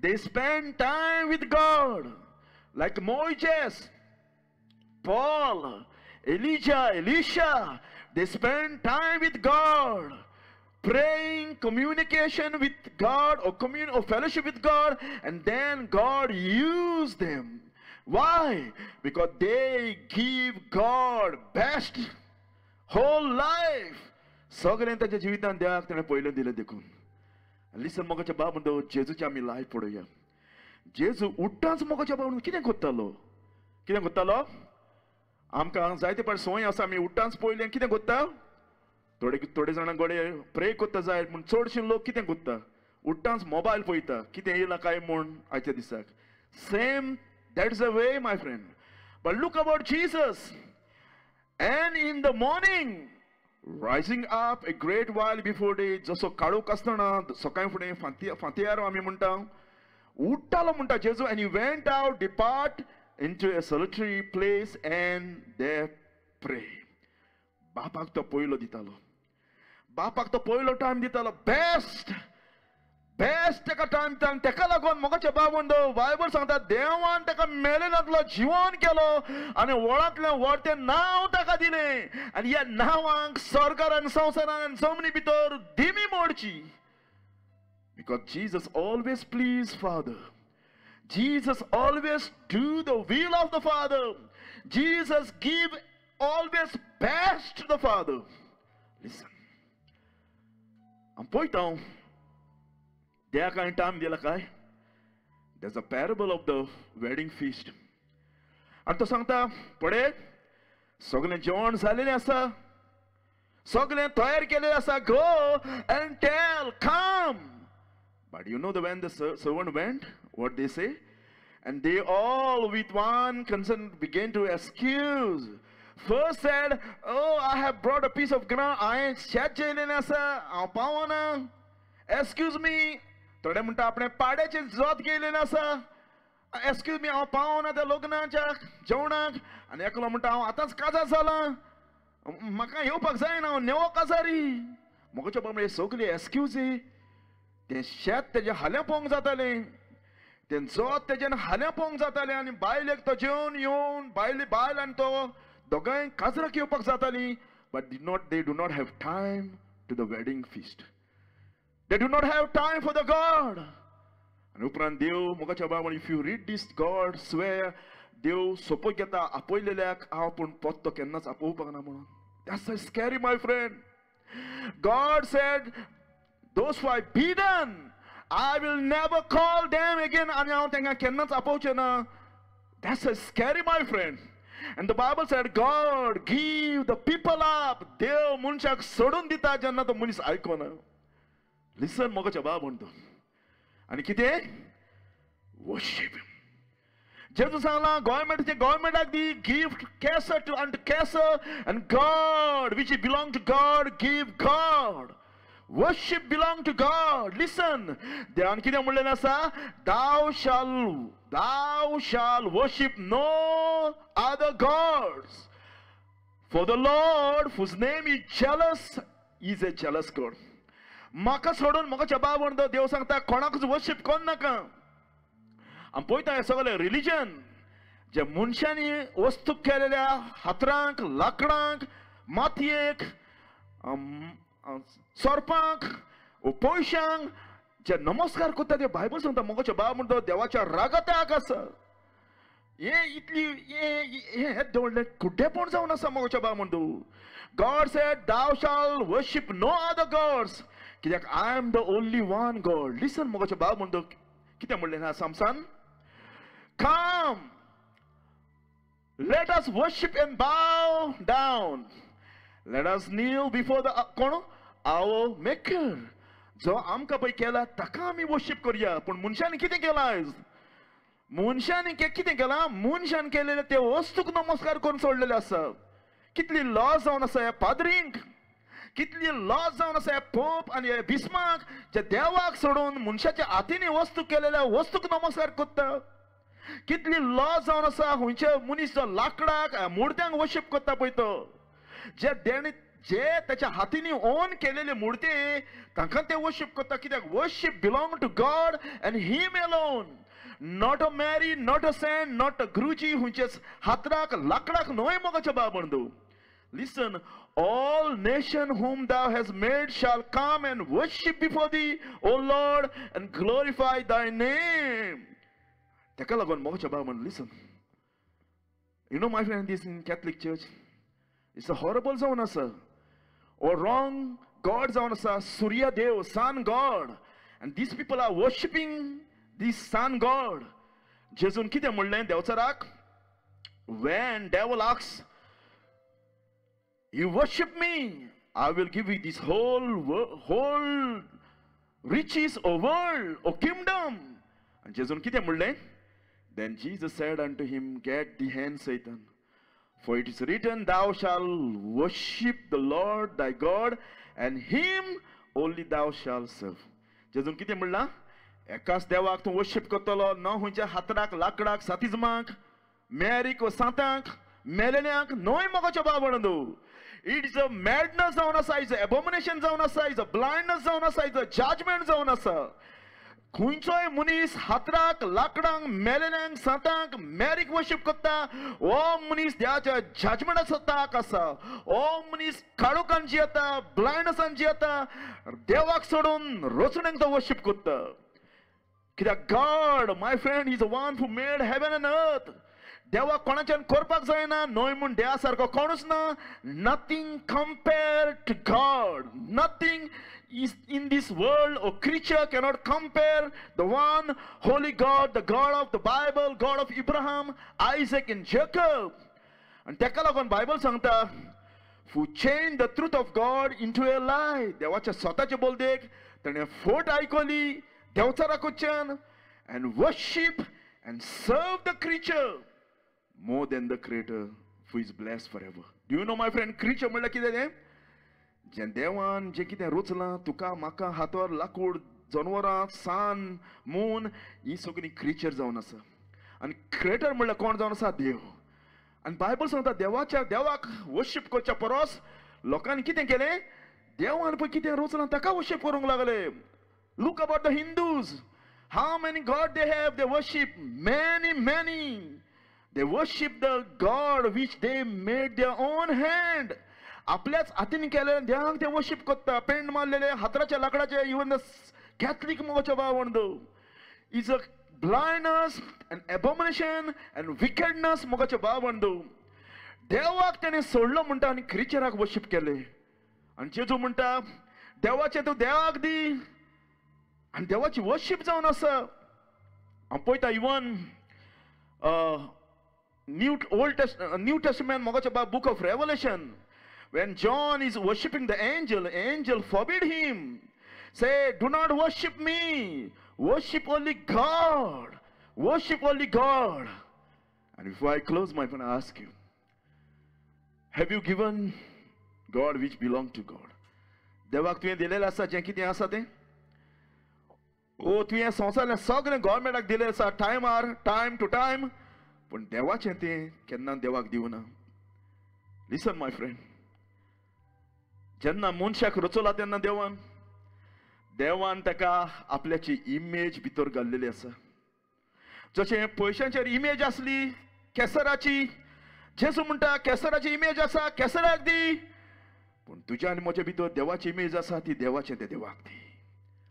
they spend time with God like Moses, Paul, Elijah, Elisha, they spend time with God, praying, communication with God, or or fellowship with God, and then God used them. Why? Because they give God best whole life. सगळें ताच्या जिवितान देवाक ताणें पयलें दिलें देखून. Listen मोगाच्या बाब म्हणतो, जेजूची आमी लायफ पळोवया. जेजू उठ्ठाच मोगाच्या बाब म्हणून कितें करतालो? कितें करतालो? आमकां जायते पाट संवय आसा, आमी उठ्ठाच पयलें कितें करता? थोडे थोडे जाणां गोडे प्रे करता जाय पूण चडशे लोक कितें करता? उठ्ठाच मोबायल पळयता, कितें येयलां काय म्हूण आयच्या दिसाक. Same, that is a way my friend. But look about Jesus. And in the morning, rising up a great while before day, जसो काळोख आसतना सकाळी फुडें फांतयार आमी म्हणटा उठ्ठालो म्हणटा जेजू. And he went out, depart into a solitary place and there pray. बापाक तो पयलो दितालो, बापाक तो पयलो टायम दितालो, बेस्ट बेस्ट ताका टायम दितालो. ताका लागून मोगाच्या बाब म्हणतो बायबल सांगता देवान ताका मेलेनातलो जिवन केलो आनी व्हडांतलें व्हड तें नांव ताका दिलें. आनी ह्या नांवांक सरकारान, संवसारान आनी जमनी भितर दिमी मोडची. Because Jesus always please Father. Jesus always do the will of the Father. Jesus give always best to the Father. Listen. I'm पळयता देवाक हांवें टायम दिला काय? There's a parable of the wedding feast. आनी तो सांगता पळय सगळें जेवण जालेलें आसा, सगळें तयार केलेलें आसा, go and tell, come. But you know the when the servant went, what they say? And they all with one consent began to excuse. First said, oh, I have brought a piece of ground. हांवें शेत जेयलेलें आसा, हांव पावना, excuse me. थोडे म्हणटा आपणें पाड्याचें जोत घेयलेलें आसा, एक्सक्यूज मी, हांव पावना त्या लग्नाच्या जेवणाक. आनी एकलो म्हणटा हांव आतांच काजार जालां, म्हाका येवपाक जायना, हांव नेवो काजारी. म्हज्या बाबा हे सगळी एक्सक्यूजी. तें शेत तेजें हाल्यां पोवंक जातालें, तें जोत तेजें हाल्यां पोवंक जातालें. आनी बायलेक तो जेवन येवन बायल बायल आनी तो दोगांय काजराक येवपाक जातालीं. But they do not have time to the wedding feast. They do not have time for the God. आनी उपरांत देव मोगाच्या बाबा, if you read this, God swear, देव सोपो घेता आपयलेल्याक हांव, पूण पत्तो केन्नाच आपोवपाक ना म्हणून. That's a scary my friend. God said, those who I bidden, I will never call them again. आनी हांव तांकां केन्नाच आपोवचें ना. That's a scary my friend. And the Bible said, God give the people up. देव मनशाक सोडून दिता जेन्ना तो मनीस आयकना. लिसन मोगाच्या बाब म्हणतो. आनी कितें? वर्शीप. जेजू सांगलां गव्हर्मेंटचे गव्हर्मेंटाक दी, gift Caesar to unto Caesar, and God which belong to God give God. Worship belong to God. Listen. देवान कितें म्हणलेलें आसा? Thou shall worship no other gods. For the Lord, whose name is jealous, is a jealous God. म्हाका सोडून म्हाका बाब म्हणटा देव सांगता कोणाकूच वर्शीप कर नाका. आमी पळयता हें सगळें रिलीजन जे मनशांनी वस्तू केलेल्या हातरांक, लाकडांक, मातयेक, सोरपांक, पयशांक जे नमस्कार करता ते बायबल सांगता मोगाच्या बाब म्हणटा देवाच्या रागात्याक आसा. हे इतली हे व्हडलें कुड्डेपण जावन आसा मोगाच्या बाब म्हणटा. God said, thou shalt worship no other gods. कित्याक I am the only one God. Listen मोगाच्या बाब म्हणटा कितें म्हणलें ना Samson? Come, let us worship and bow down. Let us kneel before the कोण? Our maker. जो आमकां पळय केला ताका आमी वर्शीप करुया. पूण मनशांनी कितें केलां आयज? मनशांनी कितें केलां? मनशान केलेले ते वस्तूक नमस्कार करून सोडलेले आसा. कितली लॉस जावन आसा ह्या पाद्रींक, कितली लॉस जावन आसा ह्या पोप आनी ह्या बिस्माक, जे देवाक सोडून मनशाच्या हातींनी वस्तू केलेल्या वस्तूक नमस्कार करता. कितली लॉस जावन आसा खंयचे मनीस जो लाकडाक मुर्त्यांक वर्शीप करता पळय तो, जे देणे जे त्याच्या हातींनी ओन केलेले मुर्ती तांकां ते वर्शीप करता. कित्याक worship belong to God and him alone, not a Mary, not a saint, not a guruji. खंयचेच हातराक लाकडाक न्हय मोगाच्या बाबंदू. Listen, all nation whom thou hast made shall come and worship before thee, O Lord, and glorify thy name. ताका लागून मोगाच्या बाबा, listen. You know, my friend, this in Catholic Church, it's a horrible जावन आसा. Or wrong God जावन आसा, Surya Dev, sun God. And these people are worshipping this sun God. जेजून कितें म्हणलें देवचाराक? When devil asks, you worship me, I will give you this whole riches, O world, O kingdom. And जेजून कितें म्हणलें? Then Jesus said unto him, get thee hence, Satan, for it is written, thou shalt worship the Lord thy God, and him only thou shalt serve. जेजून कितें म्हणलां? एकाच देवाक तूं worship करतलो, न खंयच्या हातराक, लाकडाक, सातिजमाक, मॅरीक वा सांतांक, मेलेल्यांक न्हय मोगाच्या बाबा. It is a madness जावन आसा, is a abomination जावन आसा, is a blindness जावन आसा, is a judgement जावन आसा. खंयचोय मनीस हातराक, लाकडांक, मेलेल्यांक, सांतांक, मॅरीक वर्शीप करता, हो मनीस देवाच्या जजमेंटाचो ताक आसा. हो मनीस काळोखान जियेता, ब्लायंडनेसान जियेता, देवाक सोडून रचणेक तो वर्शीप करता. कित्याक God, my friend, is one who made heaven and earth. देवाक कोणाच्यान करपाक जायना, न्हय म्हूण देवा सारको कोणूच ना. Nothing compare to God, nothing is in this world or creature cannot compare the one holy God, the God of the Bible, God of Abraham, Isaac and Jacob. आनी ताका लागून बायबल सांगता, who change the truth of God into a lie. देवाच्या स्वताचे बोलदेक ताणें फोट आयकली देवचाराकडच्यान, and worship and serve the creature more than the creator who is blessed forever. Do you know, my friend, creature म्हणल्यार कितें तें? जें देवान जें कितें रचलां, तुका म्हाका हातार लाकूड, जनवरां, सान, मून, ही सगळीं क्रिचर जावन आसा. आनी क्रिएटर म्हणल्यार कोण जावन आसा? देव. आनी बायबल सांगता देवाच्या देवाक वर्शीप करच्या परस लोकांनी कितें केलें? देवान पळय कितें रचलां ताका वर्शीप करूंक लागले. Look about the Hindus, how many God they have, they worship many many. They worship the God which they made their own hand. आपल्याच हातीन केलेले देवाक ते वर्शीप करता. पेंट मारलेले हातराच्या लाकडाचे, इवन the Catholic मोगाच्या बावंड is a blindness and abomination and wickedness मोगाच्या बावंड. देवाक तेणें सोडलो म्हणटा आनी क्रिचराक वर्शीप केले. आनी जेजू म्हणटा देवाचें तूं देवाक दी, आनी देवाची वर्शीप जावन आसा. हांव पळयता इवन New Testament मोगाच्या बाब, book of Revelation, when John is worshipping the angel, angel forbid him, say, do not worship me, worship only God, worship only God. And before I close my phone, I ask you, have you given God which belong to God? देवाक तुवें दिलेलें आसा जें कितें आसा तें? ओ तुवें संवसारांतलें सगळें गव्हर्मेंटाक दिलें आसा, टायमार, टायम टू टायम, पूण देवाचें तें केन्ना देवाक दिवना. लिसन my friend, जेन्ना मनशाक रचला तेन्ना देवान देवान ताका आपल्याची इमेज भितर घाल्लेली आसा. जशें पयशांचेर इमेज आसली केसराची, जेजू म्हणटा केसराची इमेज आसा, केसराक दी, पूण तुज्या आनी म्हज्या भितर देवाची इमेज आसा, ती देवाचें तें देवाक दी.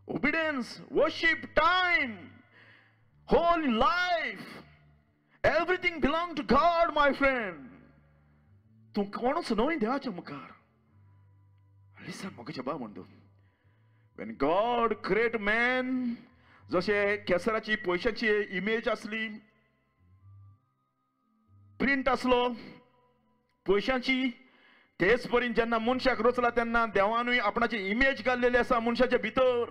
Obedience, worship, time, whole life, everything belong to God, my friend. तूं कोणूच न्हय देवाच्या मुखार. लिसन म्हज्या बाबा म्हणटा, when God create man, जशें केसराची पयशाची इमेज आसली, प्रिंट आसलो पयशांची, तेच परीन जेन्ना मनशाक रचला तेन्ना देवानूय आपणाची इमेज घाल्लेली आसा मनशाच्या भितर.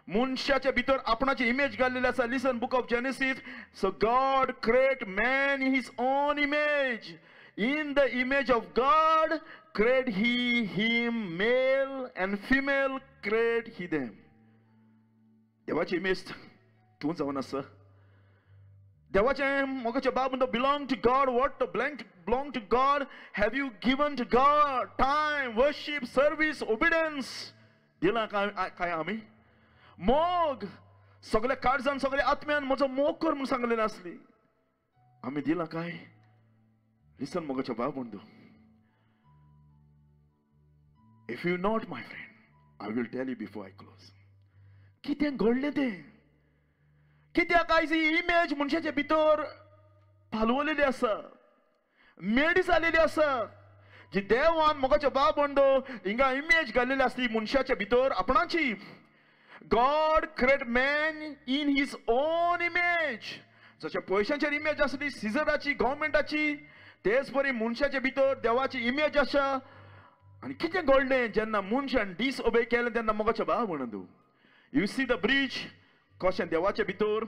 मनशाच्या भितर आपणाची इमेज घाल्लेली आसा. Listen, book of Genesis, so God create man in his own image, in the image of God create he him, male and female create he them. देवाची इमेज तूं जावन आसा, देवाचें मोगाचे बाब म्हणटा belong to God. What to belong to God have you given to God? Time, worship, service, obedience दिलां काय आमी? मोग सगळ्या काळजान सगळ्या आत्म्यान म्हजो मोग कर म्हूण सांगलेली आसली, आमी दिलां काय? लिसन मोगाचे बाब म्हणटा, if you not my friend, I will tell you before I close. कितें घडलें तें? कित्याक आयज ही इमेज मनशाचे भितर पालवलेली आसा, मेडी जालेली आसा. जी देवान मोगाचे बाब म्हणटो हिंगा इमेज घाल्लेली आसली मनशाच्या भितर आपणाची. God create man in his own image. जशें पयशांचेर इमेज आसली सिजराची, गव्हर्मेंटाची, तेच परी मनशाचे भितर देवाची इमेज आसा. आनी कितें घडलें जेन्ना मनशान डिसओबे केलें तेन्ना मोगाचे बाब म्हणटो, you see the bridge कशें देवाचे भितर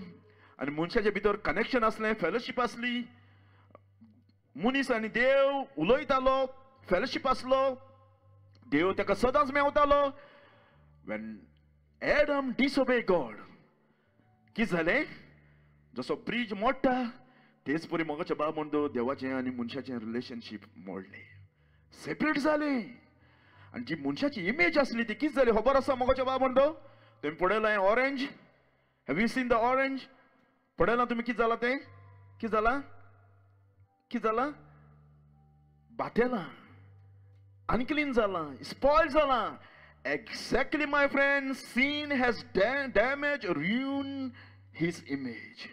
आनी मनशाचे भितर कनेक्शन आसलें, फेलोशीप आसली. मनीस आनी देव उलयतालो, फेलोशीप आसलो, देव ताका सदांच मेवतालो. When Adam disobey God, कितें जालें? जसो ब्रिज मोडटा तेच परी मोगाचे बाब म्हणटो देवाचें आनी मनशाचें रिलेशनशीप मोडलें, सेपरेट जालें. आनी जी मनशाची इमेज आसली ती कितें जाली खबर आसा मोगाचे बाब म्हणटो? तुमी पळयलां orange, have you seen the orange? पळयलां तुमी कितें जालां तें? कितें जालां? कितें जालां? बाटेलां, अनक्लीन जालां, स्पॉयल जालां. Exactly my friend, sin has damage, ruin his image.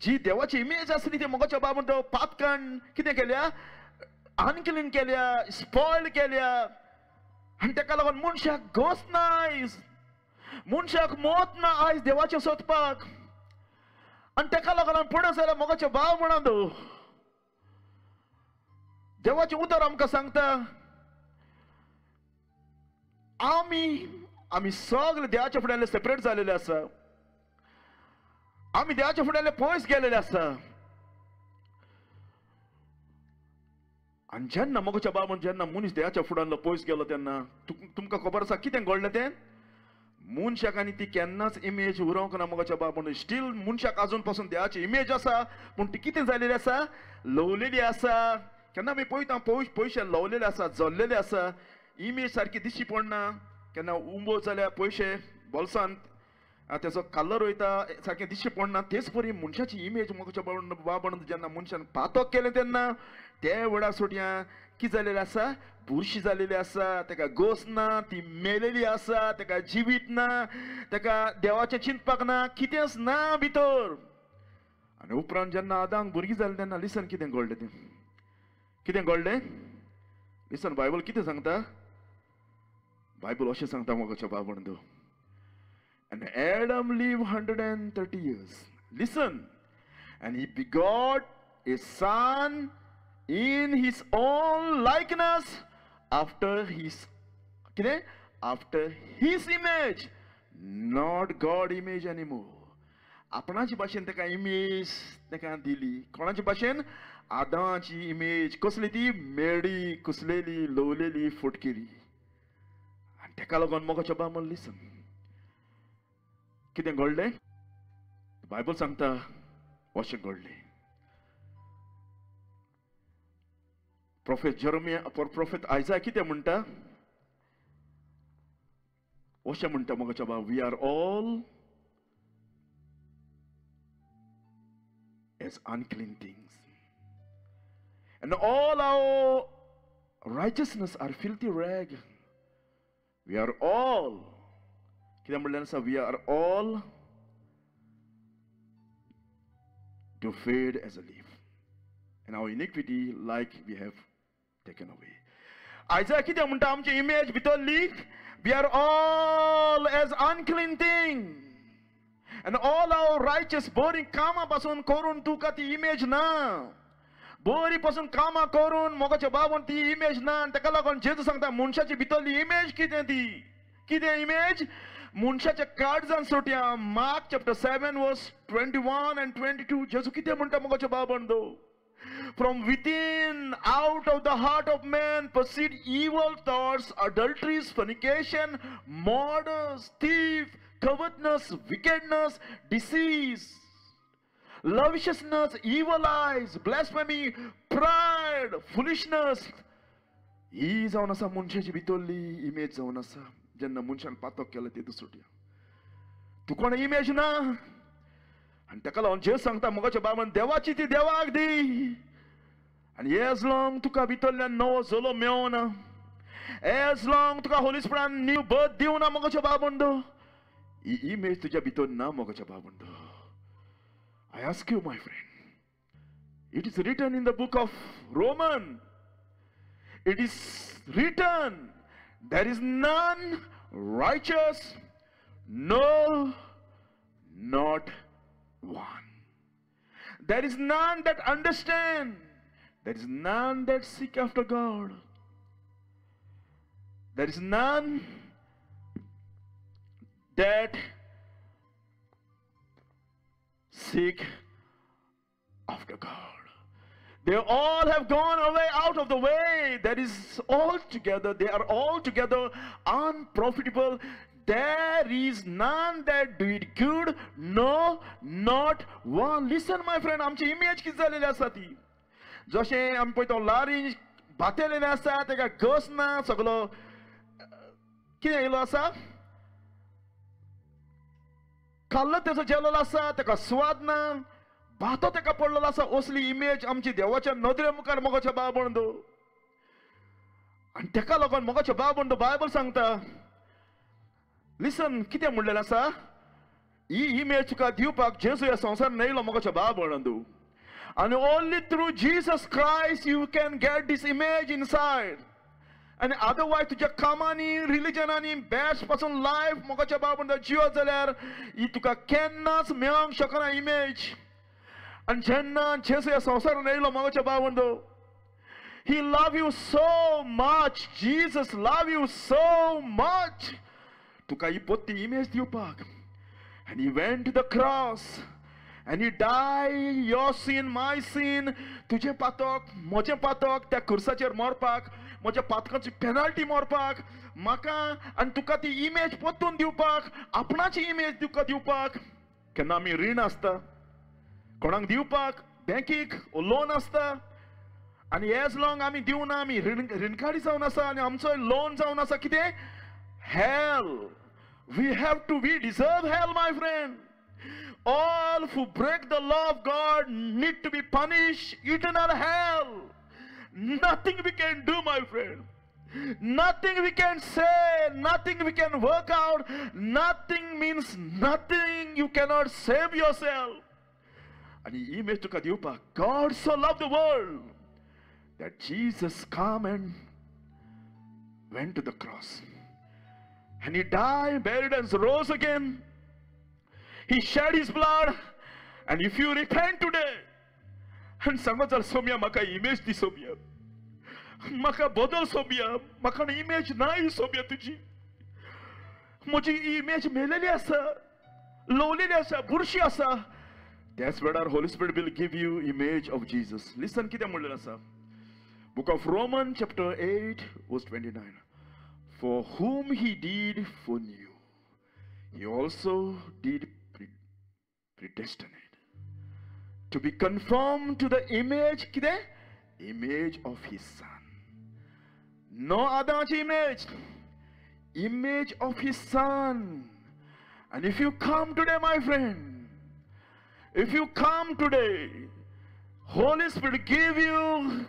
जी देवाची इमेज आसली ती मोगाच्या बाब म्हणटो पातकान कितें केल्या? अनक्लीन केल्या, स्पॉयल केल्या. आनी ताका लागून मनशाक गोस ना आयज, मनशाक मत ना आयज देवाचें सोदपाक. आनी ताका लागून फुडें जाल्यार मोगाचे भाव म्हणा, देवाचें उतर आमकां सांगता आमी आमी सगळे देवाच्या फुड्यान सेपरेट जालेले आसा, आमी देवाच्या फुड्यान पयस गेलेले आसा. आनी जेन्ना मोगाच्या बाब जेन्ना मनीस देवाच्या फुड्यान पयस गेलो तेन्ना तुमकां खबर आसा कितें घडलें तें? मनशाक आनी ती केन्नाच इमेज उरोवंक ना मोगाच्या बाब म्हणून. स्टील मनशाक आजून पासून देवाची इमेज आसा, पूण ती कितें जालेली आसा? लवलेली आसा. केन्ना आमी पळयता पयशे लवलेले आसा, जल्लेले आसा, इमेज सारकी दिश्टी पडना. केन्ना उंबो जाल्यार पयशे बोल्सांत तेजो कलर वयता, सारकें दिश्टी पडना. तेच परी मनशाची इमेज मोगाच्या बाब म्हणून जेन्ना मनशान पातक केलें तेन्ना ते वेळार सोडया कितें जालेलें आसा? बुरशी जालेली आसा, ताका गोस ना, ती मेलेली आसा, ताका जिवीत ना, ताका देवाचें चिंतपाक ना, कितेंच ना भितर. आनी उपरांत जेन्ना आदांक भुरगीं जालीं तेन्ना लिसन कितें घडलें तें? कितें घडलें? लिसन बायबल कितें सांगता? बायबल अशें सांगता मोगाच्या बाब म्हणटो, And Adam lived 130 years. Listen, and he begot a son in his own likeness, after his, after his image, not God image anymore. आपणाची भाशेन ताका इमेज ताका दिली. कोणाची भाशेन? आदाची इमेज. कसली ती? मेडी, कुसलेली, लवलेली, फुटकेली. आनी ताका लागून मोगाच्या बाब म्हणलें, लिसन कितें घडलें? बायबल सांगता अशें घडलें. प्रोफेट जेरेमिया, प्रोफेट आयजा कितें म्हणटा? अशें म्हणटा मोगाच्या बाब, we are all as unclean things, and all our righteousness are filthy rag. We are all, कितें म्हणलें आसा? We are all to fade as a leaf, and our iniquity like we have taken away. Isaiah कितें म्हणटा? आमची image भितरली, we are all as unclean thing, and all our righteous बरीं कामां पासून करून तुका ती इमेज ना, बरी पासून कामां करून मोगाच्या बाबून ती इमेज ना. आनी ताका लागून जेजू सांगता मनशाची भितरली इमेज कितें ती? कितें इमेज? मनशाच्या काळजान सोडया. Mark chapter 7 verse 21 and 22 जेजू कितें म्हणटा मोगाच्या बाबान? From within, out of the heart of man proceed evil thoughts, adulteries, fornication, murders, thief, covetousness, wickedness, deceit, Lasciviousness, evil eyes, blasphemy, pride, foolishness. ही जावन आसा मनशाची भितरली इमेज जावन आसा. जेन्ना मनशान पातक केलें ते दुसऱ्या तूं कोण इमेज ना. आनी ताका लागून जेजू सांगता मोगाच्या बाबान देवाची ती देवाक दी. आनी एज लॉंग तुका भितरल्यान नवो जलो मेळना, एज लॉंग तुका होली स्पिरिटान न्यू बर्थ दिवना मोगाच्या बाबंदो, ही इमेज तुज्या भितर ना मोगाच्या बाबंदो. I ask you my friend, it is written in the book of Roman, it is written there is none righteous, no not one. There is none that understand, there is none that seek after God, there is none that seek after God. They all have gone away out of the way. That is all together. They are all together unprofitable. There is none that do it good. No, not one. Listen, my friend, आमची image कितें जालेली आसा ती. जशें आमी पळयता लारिंज भातेलेलें आसा, ताका घस ना, सगलो कितें येयलो आसा, खाल्लो तेजो जेलोलो आसा, ताका स्वाद ना, भातो ताका पडलेलो आसा. असली इमेज आमची देवाच्या नदरे मुखार मोगाच्या बाबंदो. आनी ताका लागून मोगाच्या बाबंदो बायबल सांगता, लिसन कितें म्हणलेलें आसा, ही इमेज तुका दिवपाक जेजू ह्या संवसारान येयलो मोगाच्या बाबंदो. आनी only through Jesus Christ you can get this image inside. आनी अदरवायज तुज्या कामांनी, रिलिजनांनी, बेस्ट पासून लायफ मोगाच्या बाबंदो जियो जाल्यार ही तुका केन्नाच मेळोंक शकना इमेज. आनी जेन्ना जेजू ह्या संवसारान येयलो मोगाच्या बाबंदो, He love you so much. Jesus love you so much. तुका ही पोत्ती इमेज दिवपाक. And he went to the cross and he died your sin, my sin. तुजें पातक, म्हजें पातक त्या खुर्साचेर मरपाक, म्हज्या पातकाची पेनल्टी मरपाक, म्हाका आनी तुका ती इमेज पोत्तून दिवपाक, आपणाची इमेज तुका दिवपाक. केन्ना आमी रीण आसता कोणाक दिवपाक, बँकीक लोन आसता, आनी एज लॉंग आमी दिवना, आमी रिणकारी जावन आसा आनी आमचो लोन जावन आसा कितें, hell. We have to, we deserve hell, my friend. All who break the law of God need to be punished, eternal hell. Nothing we can do, my friend. Nothing we can say, nothing we can work out, nothing means nothing. You cannot save yourself. And he image तुका दिवपाक, God so loved the world that Jesus came and went to the cross. And he died, buried and rose again. He shed his blood. And if you repent today, and सांगत जाल्यार सोम्या म्हाका image दी सोम्या, म्हाका बदल सोम्या, म्हाका image ना ही सोम्या तुजी, म्हजी image मेलेली आसा, लोवलेली आसा, बुरशी आसा. त्याच वेळार Holy Spirit will give you image of Jesus. Listen कितें म्हणलेलें आसा, Book of Romans chapter 8 verse 29. For whom he did foreknew, he also did predestinate to be conformed to the image, कितें? Image of his son. No other image, image of his son. And if you come today, my friend, if you come today, Holy Spirit give you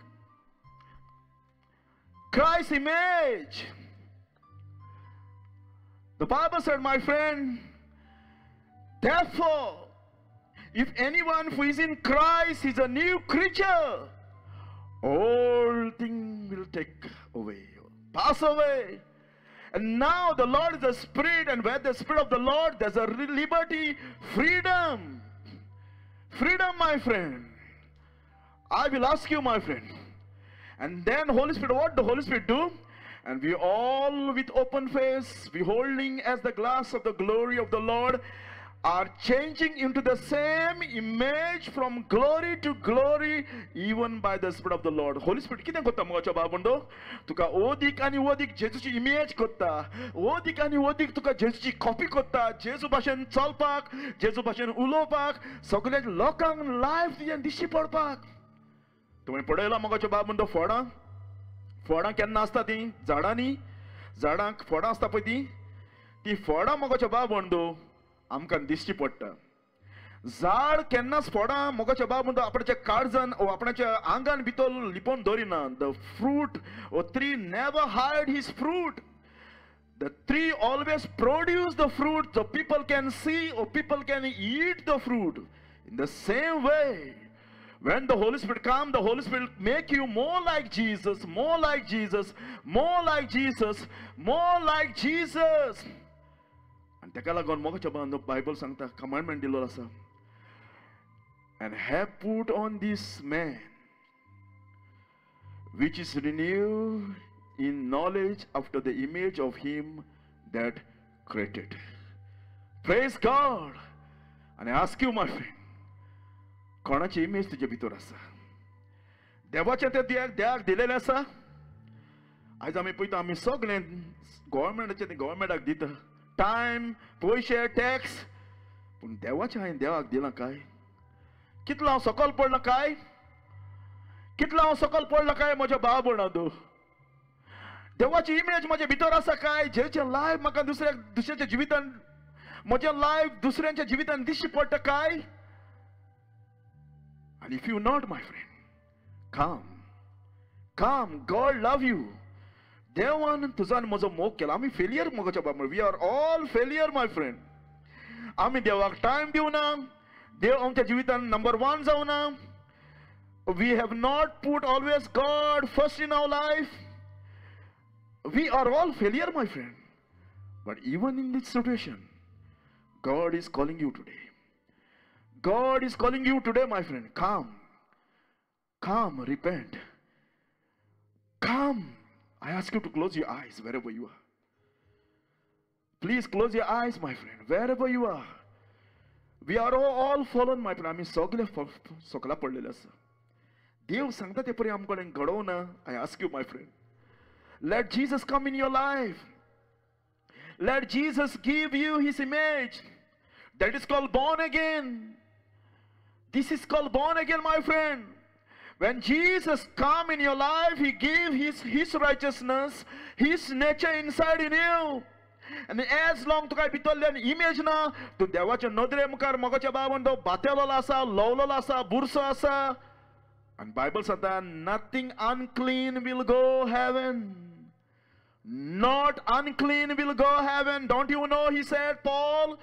Christ's image. The Bible said, my friend, therefore, if anyone who is in Christ is a new creature, all things will take away, pass away. And now the Lord is the Spirit, and where the Spirit of the Lord, there's a liberty, freedom. Freedom, my friend. I will ask you, my friend. And then Holy Spirit, what the Holy Spirit do? And we all with open face, beholding as the glass of the glory of the Lord, are changing into the same image from glory to glory, even by the Spirit of the Lord. Holy Spirit कितें करता मोगाच्या बाबंडो? तुका ओदीक आनी ओदीक जेजूची image करता, ओदीक आनी ओदीक तुका जेजूची copy करता, जेजू भाशेन चलपाक, जेजू भाशेन उलोवपाक, सगळ्या लोकांक लायफ तुजें दिश्टी पडपाक. तुवें पळयलां मोगाच्या बाबंडो फोडां, फोडां केन्ना आसता तीं झाडांनी, झाडांक फोडां आसता पळय तीं, ती फोडां मोगाच्या बाबंडो आमकां दिश्टी पडटा. झाड केन्नाच फोडां मोगाच्या बाब म्हणटा आपणाच्या काळजान ओ आपणाच्या आंगान भितर लिपोवन दवरिना. The fruit or tree never hide his fruit. The tree always produce the fruit, the people can see or people can eat the fruit. In the same way, when the Holy Spirit come, the Holy Spirit make you more like Jesus, more like Jesus, more like Jesus, more like Jesus. आनी ताका लागून मोगाच्या बाबा Bible सांगता, commandment दिल्लो आसा, and have put on this man which is renewed in knowledge after the image of him that created. Praise God. And I ask you, my friend, कोणाची image तुजे भितर आसा? देवाचें तें देवाक दिलेलें आसा. आयज आमी पळयता, आमी सगळें गव्हर्मेंटाचें तें गव्हर्मेंटाक दिता, टायम, पयशे, टॅक्स, पूण देवाचें हांवें देवाक दिलां काय? कितलो हांव सकयल पडलां काय? कितलो हांव सकयल पडलां काय म्हज्या भाव भयणांनो? देवाची इमेज म्हज्या भितर आसा काय? जेचें लायफ म्हाका दुसऱ्याच्या जिवितान, म्हजें लायफ दुसऱ्यांच्या जिवितान दिश्टी पडटा काय? And if you not, my friend, come, come, God love you. देवान तुजो आनी म्हजो मोग केला. आमी फेलियर मोगाच्या बाबा, we are all failure my friend. आमी देवाक टायम दिवना, देव आमच्या जिवितान नंबर 1 जावना. We have not put always God first in our life. We are all failure my friend. But even in this situation, God is calling you today. God is calling you today, my friend. Come, come, repent. Come. I ask you to close your eyes wherever you are. Please close your eyes, my friend, wherever you are. We are all fallen, my friend. आमी सगळे सकला पडलेले आसा. देव सांगता ते परी आमकां घडोवना. I ask you, my friend, let Jesus come in your life. Let Jesus give you his image. That is called born again. This is called born again, my friend. When Jesus come in your life, he gave his righteousness, his nature inside in you. And as long तुका भितरल्यान image ना, तूं देवाच्या नदरे मुखार मोगाच्या बाबान तो बातेलोलो आसा, लोवलोलो आसा, बुरसो आसा. आनी बायबल सांगता, nothing unclean will go heaven. Not unclean will go heaven. Don't you know, he said, Paul,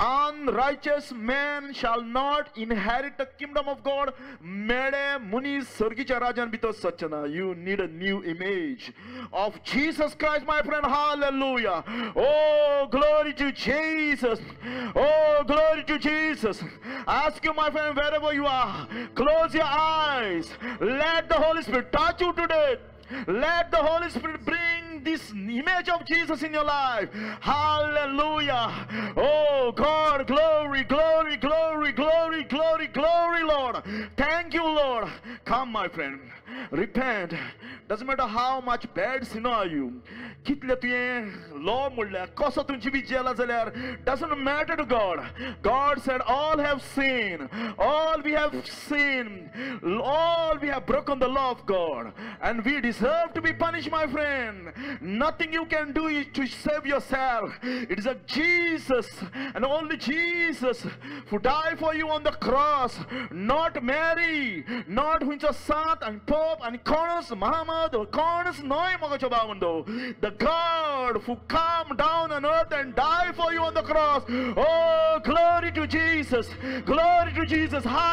unrighteous man shall not inherit the kingdom of God. मेळे मनीस सर्गीच्या राजान भितर सच्चना. You need a new image of Jesus Christ, my friend. Hallelujah. Oh, glory to Jesus. Oh, glory to Jesus. I ask you, my friend, wherever you are, close your eyes. Let the Holy Spirit touch you today. Let the Holy Spirit bring this image of Jesus in your life. Hallelujah. Oh God, glory, glory, glory, glory, glory, glory, Lord. Thank you, Lord. Come, my friend. Repent. Doesn't matter how much bad sinner are you. कितले तुवें law म्हणल्यार कसो तूं जिवीत जेला जाल्यार doesn't matter to God. God said all have sinned. All we have sinned. All we have broken the law of God. And we deserve to be punished, my friend. Nothing you can do is to save yourself. It is a Jesus and only Jesus who died for you on the cross. Not Mary, not खंयचो सांत आनी pope आनी कोणूच Muhammad कोणूच न्हय मोगाचो भावंडो. The God who come down on earth and die for you on the cross. Oh, glory to Jesus. Glory to Jesus. Hallelujah.